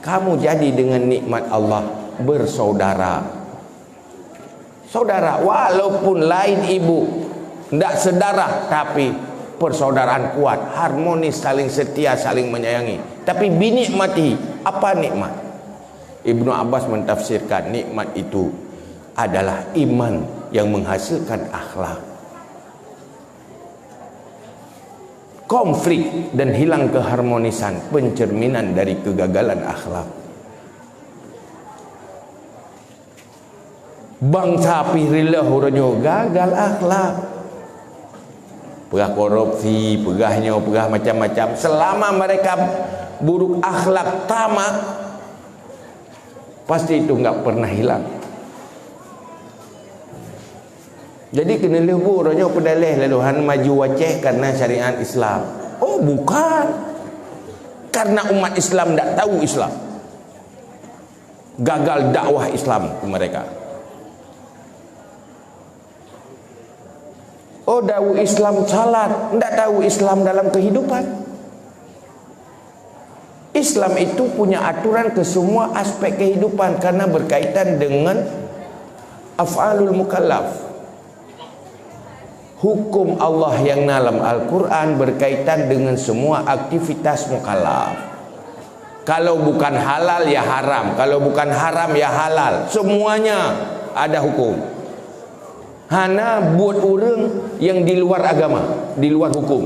Kamu jadi dengan nikmat Allah bersaudara. Saudara, walaupun lain ibu, ndak sedarah, tapi persaudaraan kuat, harmonis, saling setia, saling menyayangi. Tapi bi ni'matihi, apa nikmat? Ibnu Abbas mentafsirkan nikmat itu adalah iman yang menghasilkan akhlak. Konflik dan hilang keharmonisan pencerminan dari kegagalan akhlak. Bansa pih reuloh uroe nyoe gagal akhlak. Peugah korupsi, peugah nyoe, peugah macam-macam. Selama mereka buruk akhlak tamak, pasti itu enggak pernah hilang. Jadi keuneulheueh bu uroe nyoe peudaleh lalu hana maju u Aceh karena syariat Islam. Oh, bukan. Karena umat Islam ndak tahu Islam. Gagal dakwah Islam ke mereka. Oh, tahu Islam salat, ndak tahu Islam dalam kehidupan. Islam itu punya aturan ke semua aspek kehidupan karena berkaitan dengan af'alul mukallaf. Hukum Allah yang dalam Al-Quran berkaitan dengan semua aktivitas mukallaf. Kalau bukan halal, ya haram. Kalau bukan haram, ya halal. Semuanya ada hukum. Hana buet ureueng yang di luar agama, di luar hukum.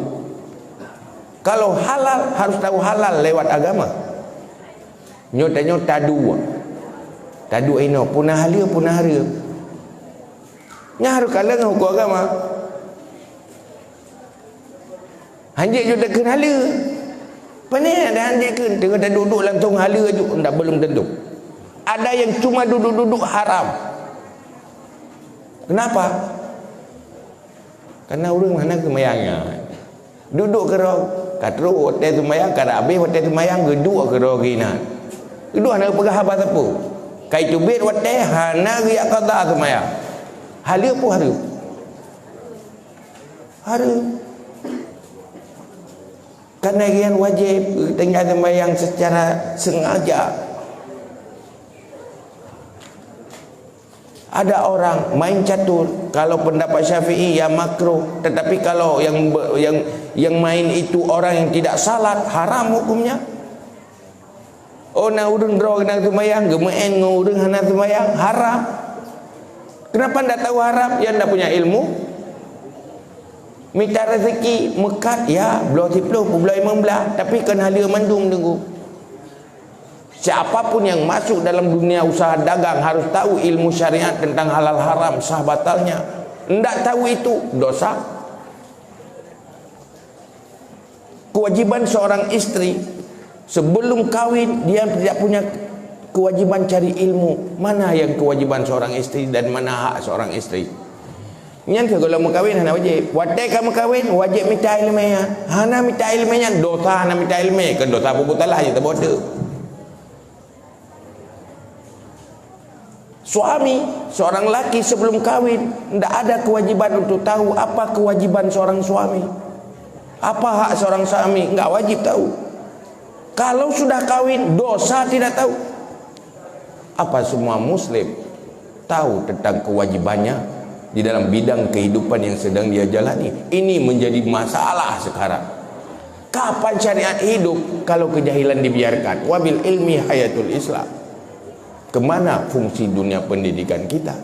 Kalau halal, harus tahu halal lewat agama. Nyoe tanyoe taduek. Taduek inoe, puna haleue, puna hareuem. Nyan harus kalon ngon hukum agama. Hanjeuet jeuet takheun haleue. Pane ada hanjeuet kheun, teungoh taduek-duek langsung haleue aju, ndak, belum tentu. Ada yang cuma duduk-duduk haram. Kenapa? Karena ureueng hana seumayang nyan. Duek-duek keudroe, ka trok watèe seumayang, ka habéh watèe seumayang, geuduek keudroe geuh inan. Geuduek hana geupeugah haba sapeue. Ka iteubiet watèe hana geujak qadha seumayang. Haleue peue hareuem? Hareuem. Karena nyan wajéb, tinggai seumayang secara sengaja. Ada orang main catur, kalau pendapat Syafi'i ya makruh, tetapi kalau yang be-, yang yang main itu orang yang tidak salat, haram hukumnya. Oh, na ureuëng droe na seumayang, geumeu'en ngon ureuëng hana seumayang, haram. Kenapa ndak tahu haram? Ya ndak punya ilmu. Mita rezeki, meukat, ya, bloe siploh, bloe limong blaih, tapi kon haleue mandum teungku. Siapapun yang masuk dalam dunia usaha dagang harus tahu ilmu syariat tentang halal haram, sah batalnya. Ndak tahu itu, dosa. Kewajiban seorang istri, sebelum kawin, dia tidak punya kewajiban cari ilmu. Mana yang kewajiban seorang istri dan mana hak seorang istri? Nyan keuh gohlom meukawen hana wajéb. Watée ka meukawen, wajéb mita iéleumé nyan. Hana mita iéleumé nyan, dosa hana mita iéleumé, kon dosa peubuet salah jih taboh teuk. Suami, seorang laki sebelum kawin, ndak ada kewajiban untuk tahu apa kewajiban seorang suami. Apa hak seorang suami, nggak wajib tahu. Kalau sudah kawin, dosa tidak tahu. Apa semua muslim tahu tentang kewajibannya di dalam bidang kehidupan yang sedang dia jalani? Ini menjadi masalah sekarang. Kapan syariat hidup kalau kejahilan dibiarkan? Wabil ilmi hayatul Islam. Kemana fungsi dunia pendidikan kita?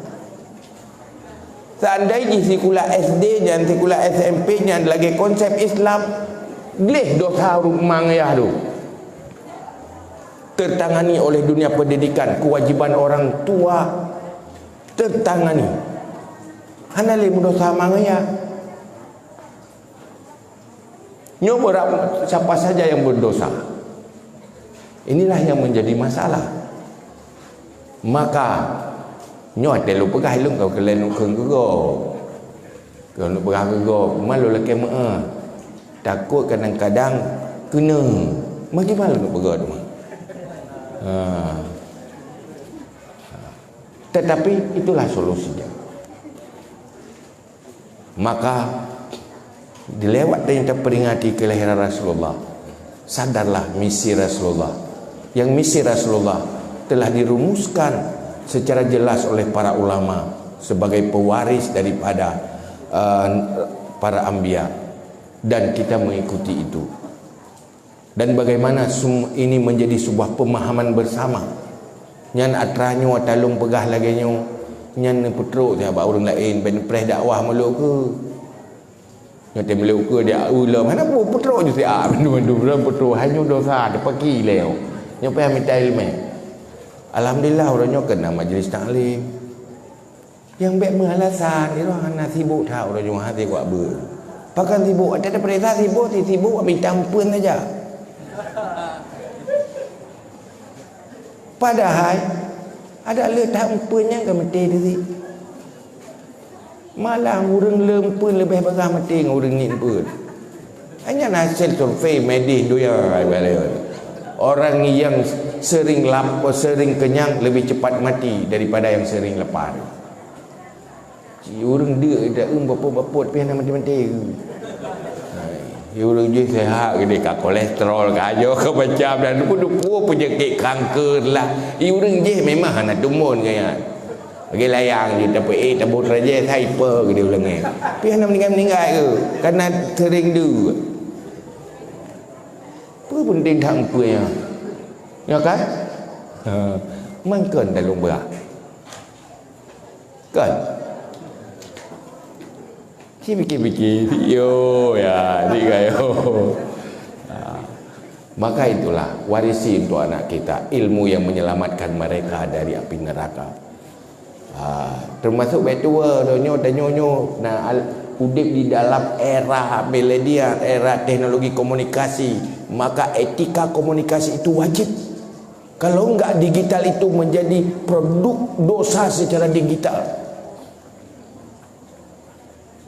Seandai jih sikula S D nyan, sikula S M P nyan lagée konsep Islam, gleh dosa ureuëng ma ngayah tu. Tertangani oleh dunia pendidikan, kewajiban orang tua tertangani. Hana lé meudosa ma ngayah. Nyoe beurab siapa saja yang berdosa. Inilah yang menjadi masalah. Maka, nyoe watée lôn peugah lôn ka keulen lôn kheun keu gob. Keu lôn peugah keu gob, cuma lôn lakée meu'ah. Takot kadang-kadang keuneuk. Bagaimana lôn peugah tu mah? Ha. Tetapi itulah solusinya. Maka, dilewat dan yang terperingati kelahiran Rasulullah, sadarlah misi Rasulullah. Yang misi Rasulullah telah dirumuskan secara jelas oleh para ulama sebagai pewaris daripada, eh, para anbiya, dan kita mengikuti itu. Dan bagaimana sem-, ini menjadi sebuah pemahaman bersama. Nyan atra nyoe ata lôn peugah lagée nyoe, nyan neupeutrok siat bak ureuëng laén, bék neupreh dakwah meulok keu. Nyoe teumeulok keu dia ulôn, hana peue peutrok ju siat, mandum-mandum ureuëng peutrok, hanya dosa, teupaki lé. Nyoe payah mita iéleumé. Alhamdulillah, uroe nyoe keunong majlis taklim. Nyang bék meualasan, di roh hana sibok that uroe Jumahat sibok beuet. Pakon sibok, watée tapeuriksa sibok, si sibok mita eumpeuen saja. Padahai, adak le that eumpeuen nyang ka meuté diri. Malah ureuëng le eumpeuen leubeh bagah meuté ngon ureuëng niet eumpeuen. Hanya hasil survei medis dunia ibarat. Orang yang sering lap-, sering kenyang lebih cepat mati daripada yang sering lapar. Ci ureuëng deuk dak eum bapot-bapot pih hana mati-mati. Hai, ureuëng jih sehat gede ka kolesterol, ka ajo, ka macam dan duku-duku penyakit kanker lah. I ureuëng jih memang hana tumbon gaya. Bagi layang je tapi eh tabot raja sai pe gede ulang eh. Pih hana meninggai-meninggai ke? Karena sering deuk. Apa penting tak empunya? Ya kan? Ha, mangkon dalam berak. Kan? Si pikir-pikir, yo ya, tiga yo. Ha. Maka itulah, warisi untuk anak kita ilmu yang menyelamatkan mereka dari api neraka. Ha, termasuk betua donya, donya nyoe na al-, udip di dalam era milenial, era teknologi komunikasi, maka etika komunikasi itu wajib. Kalau enggak, digital itu menjadi produk dosa secara digital.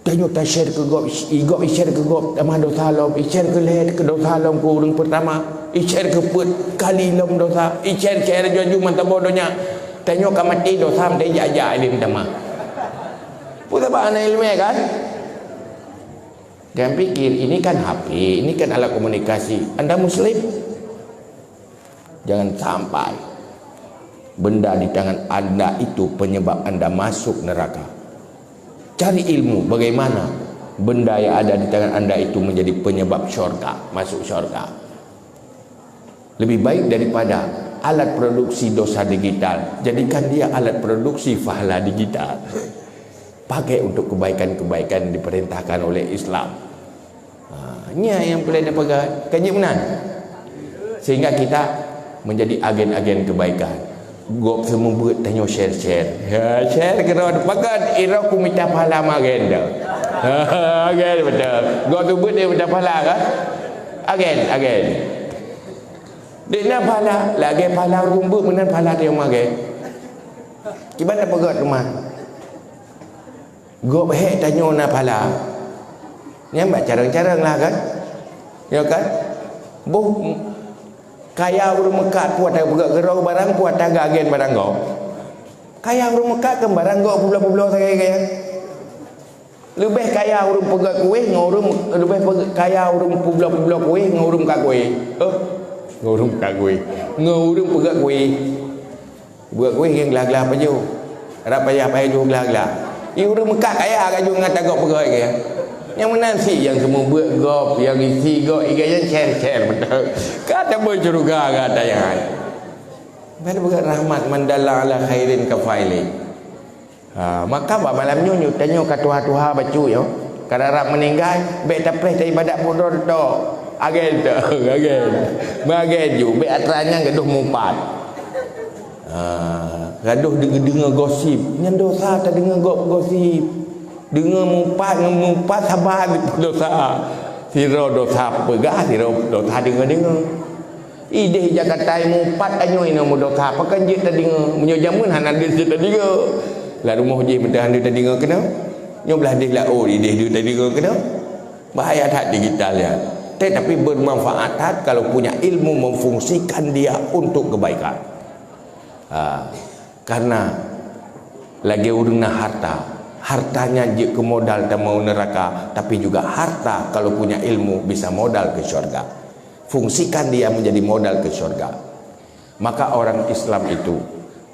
Tanyoe ta-share keu gob, i gob i-share keu gob, tamah dosa lom, i-share keu lhèe keu dosa lom keu ureueng peurtama, i-share keu peuet kali lom dosa, i-share, share laju-laju mantong boh donya. Tanyoe ka maté dosa, maté jak-jak lé meutamah. Peue sabab hana ileumèe kan? Jangan pikir, ini kan H P, ini kan alat komunikasi. Anda muslim? Jangan sampai. Benda di tangan anda itu penyebab anda masuk neraka. Cari ilmu bagaimana benda yang ada di tangan anda itu menjadi penyebab syurga, masuk syurga. Lebih baik daripada alat produksi dosa digital, jadikan dia alat produksi pahala digital. Pakai untuk kebaikan-kebaikan yang diperintahkan oleh Islam. Ha, nyan nyang peureulée tapeugah, kan jeuet meunan? Sehingga kita menjadi agen-agen kebaikan. Gob seumeubeuet tanyoe share-share. Ha, share keudroe, pakon, iroh ku mita pahala magen dah. Ha, agen beutôi. Gob seumeubeuet dia mita pahala kan? Agen, agen. Dek na pahala, lagée pahala ureuëng beuet meunan pahala dia magen. Kiban tapeugah teuma. Gob hék tanyoe na pahala. Nyan bak carông-carông lah kan? Ya kan? Boh kaya ureuëng meukat puat tapeugah keudroe barang puat taga agen barang gob. Kaya ureuëng meukat kan barang gob publoe-publoe sagai kaya. Leubeh kaya ureuëng peugah kueh ngon ureuëng leubeh pe- kaya ureuëng publoe-publoe kueh ngon ureuëng meukat kueh. Huh? Ngon ureuëng meukat kueh. Ngon ureuëng peugah kueh. Buet kueh ngon glah-glah pajoh. Rab payah pajoh glah-glah. I ureuëng meukat kaya ka jeuet ngon tagob peugah kaya. Nyang meunan cit nyang seumeubeuet gob, nyang isi gob, i gaya share-share beutôi. Ka tabeuet syeuruga gata nyan. Kan bukan rahmat man dalla ala khairin kafaili. Ha, maka bak malam nyoe, nyoe tanyoe ka tuha-tuha bacut nyoe. Ka rab-rab meuninggai, bék tapreh taibadat pun droe tok. Agen tok, agen. Meuagen ju, bék atra nyan gadoh mupat. Ha, gadoh deungoe-deungoe gosip. Nyan dosa tadeungoe gob gosip. Deungoe mupat ngon mupat saban dosa. Sidroe dosa peugah, sidroe dosa deungoe-deungoe. Ideh Jakarta mupat tanyoe inoe meudosa, pakon jeuet tadeungoe. Meunyoe jameun hana deuh jeuet tadeungoe. Lam rumoh jih meuteun hana tadeungoe keunoe. Nyoe blah deh laôt ideh deuh tadeungoe keunoe. Bahaya that digital nyan. Tetapi bermanfaat that kalau punya ilmu memfungsikan dia untuk kebaikan. Ha, karena lagée ureuëng na harta, harta nyan jeuet keu modal tamong neuraka, tapi juga harta kalau punya ilmu bisa modal ke syurga. Fungsikan dia menjadi modal ke syurga. Maka orang Islam itu,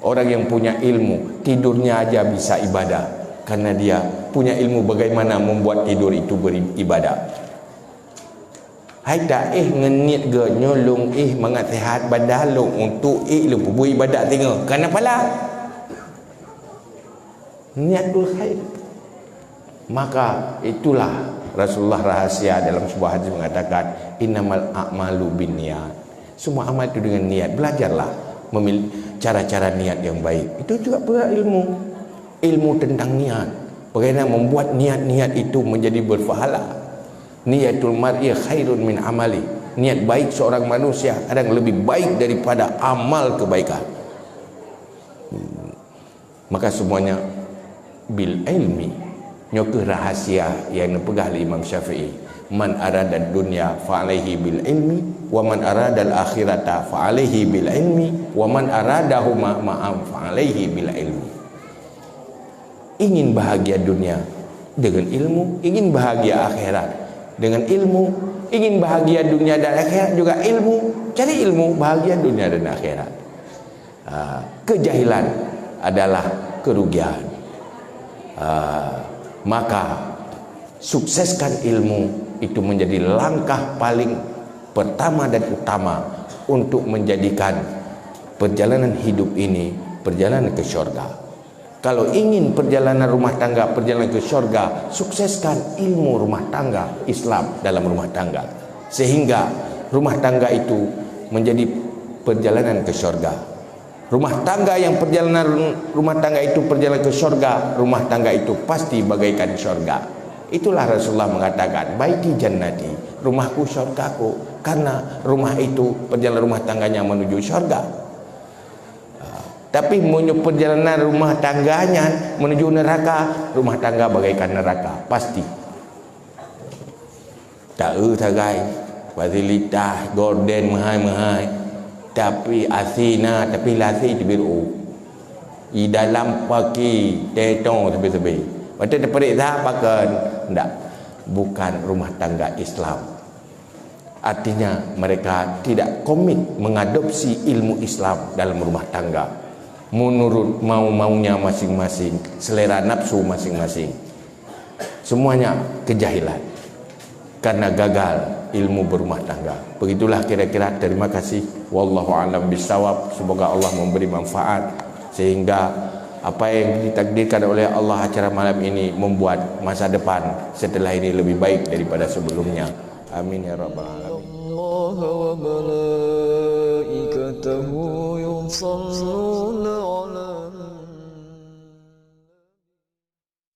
orang yang punya ilmu, tidurnya aja bisa ibadah, karena dia punya ilmu bagaimana membuat tidur itu beribadah. Hai ta éh ngon niet geuh nyoe lôn éh mangat seuhat badan lôn untuk ék lôn peubuet ibadat singoh. Kana pala. Niatul khair. Maka itulah Rasulullah rahasia dalam sebuah hadis mengatakan, "Innamal a'malu binniyat." Semua amal itu dengan niat. Belajarlah memil- cara-cara niat yang baik. Itu juga perkara ilmu. Ilmu tentang niat. Bagaimana membuat niat-niat itu menjadi berpahala. Niatul mar'i khairun min amali. Niat baik seorang manusia kadang lebih baik daripada amal kebaikan. Maka semuanya bil ilmi. Nyoe keuh rahasia yang neupeugah lé Imam Syafi'i, "Man arada dunya fa alaihi bil ilmi, wa man arada al akhirata fa alaihi bil ilmi, wa man aradahuma ma'an fa alaihi bil ilmi." Ingin bahagia dunia dengan ilmu, ingin bahagia akhirat dengan ilmu, ingin bahagia dunia dan akhirat juga ilmu. Cari ilmu, bahagia dunia dan akhirat. Ha, kejahilan adalah kerugian. Ha, maka sukseskan ilmu itu menjadi langkah paling pertama dan utama untuk menjadikan perjalanan hidup ini perjalanan ke syurga. Kalau ingin perjalanan rumah tangga perjalanan ke syurga, sukseskan ilmu rumah tangga Islam dalam rumah tangga. Sehingga rumah tangga itu menjadi perjalanan ke syurga. Rumah tangga yang perjalanan rumah tangga itu perjalanan ke syurga, rumah tangga itu pasti bagaikan syurga. Itulah Rasulullah mengatakan, "Baiti jannati, rumahku syurgaku," karena rumah itu perjalanan rumah tangganya menuju syurga. Tapi meunyoe perjalanan rumah tangganya menuju neraka, rumah tangga bagaikan neraka, pasti. Taeu sagai, fasilitas, gorden meuhai-meuhai, tapi asina, tapi lasi teubiru. I dalam paki tetong sabe-sabe. Watée teupeuriksa pakon, ndak, bukan rumah tangga Islam. Artinya, mereka tidak komit mengadopsi ilmu Islam dalam rumah tangga. menurut mau-maunya masing-masing, selera nafsu masing-masing. Semuanya kejahilan. Karena gagal ilmu berumah tangga. Begitulah kira-kira. Terima kasih. Wallahu a'lam bishawab. Semoga Allah memberi manfaat sehingga apa yang ditakdirkan oleh Allah acara malam ini membuat masa depan setelah ini lebih baik daripada sebelumnya. Amin ya rabbal alamin.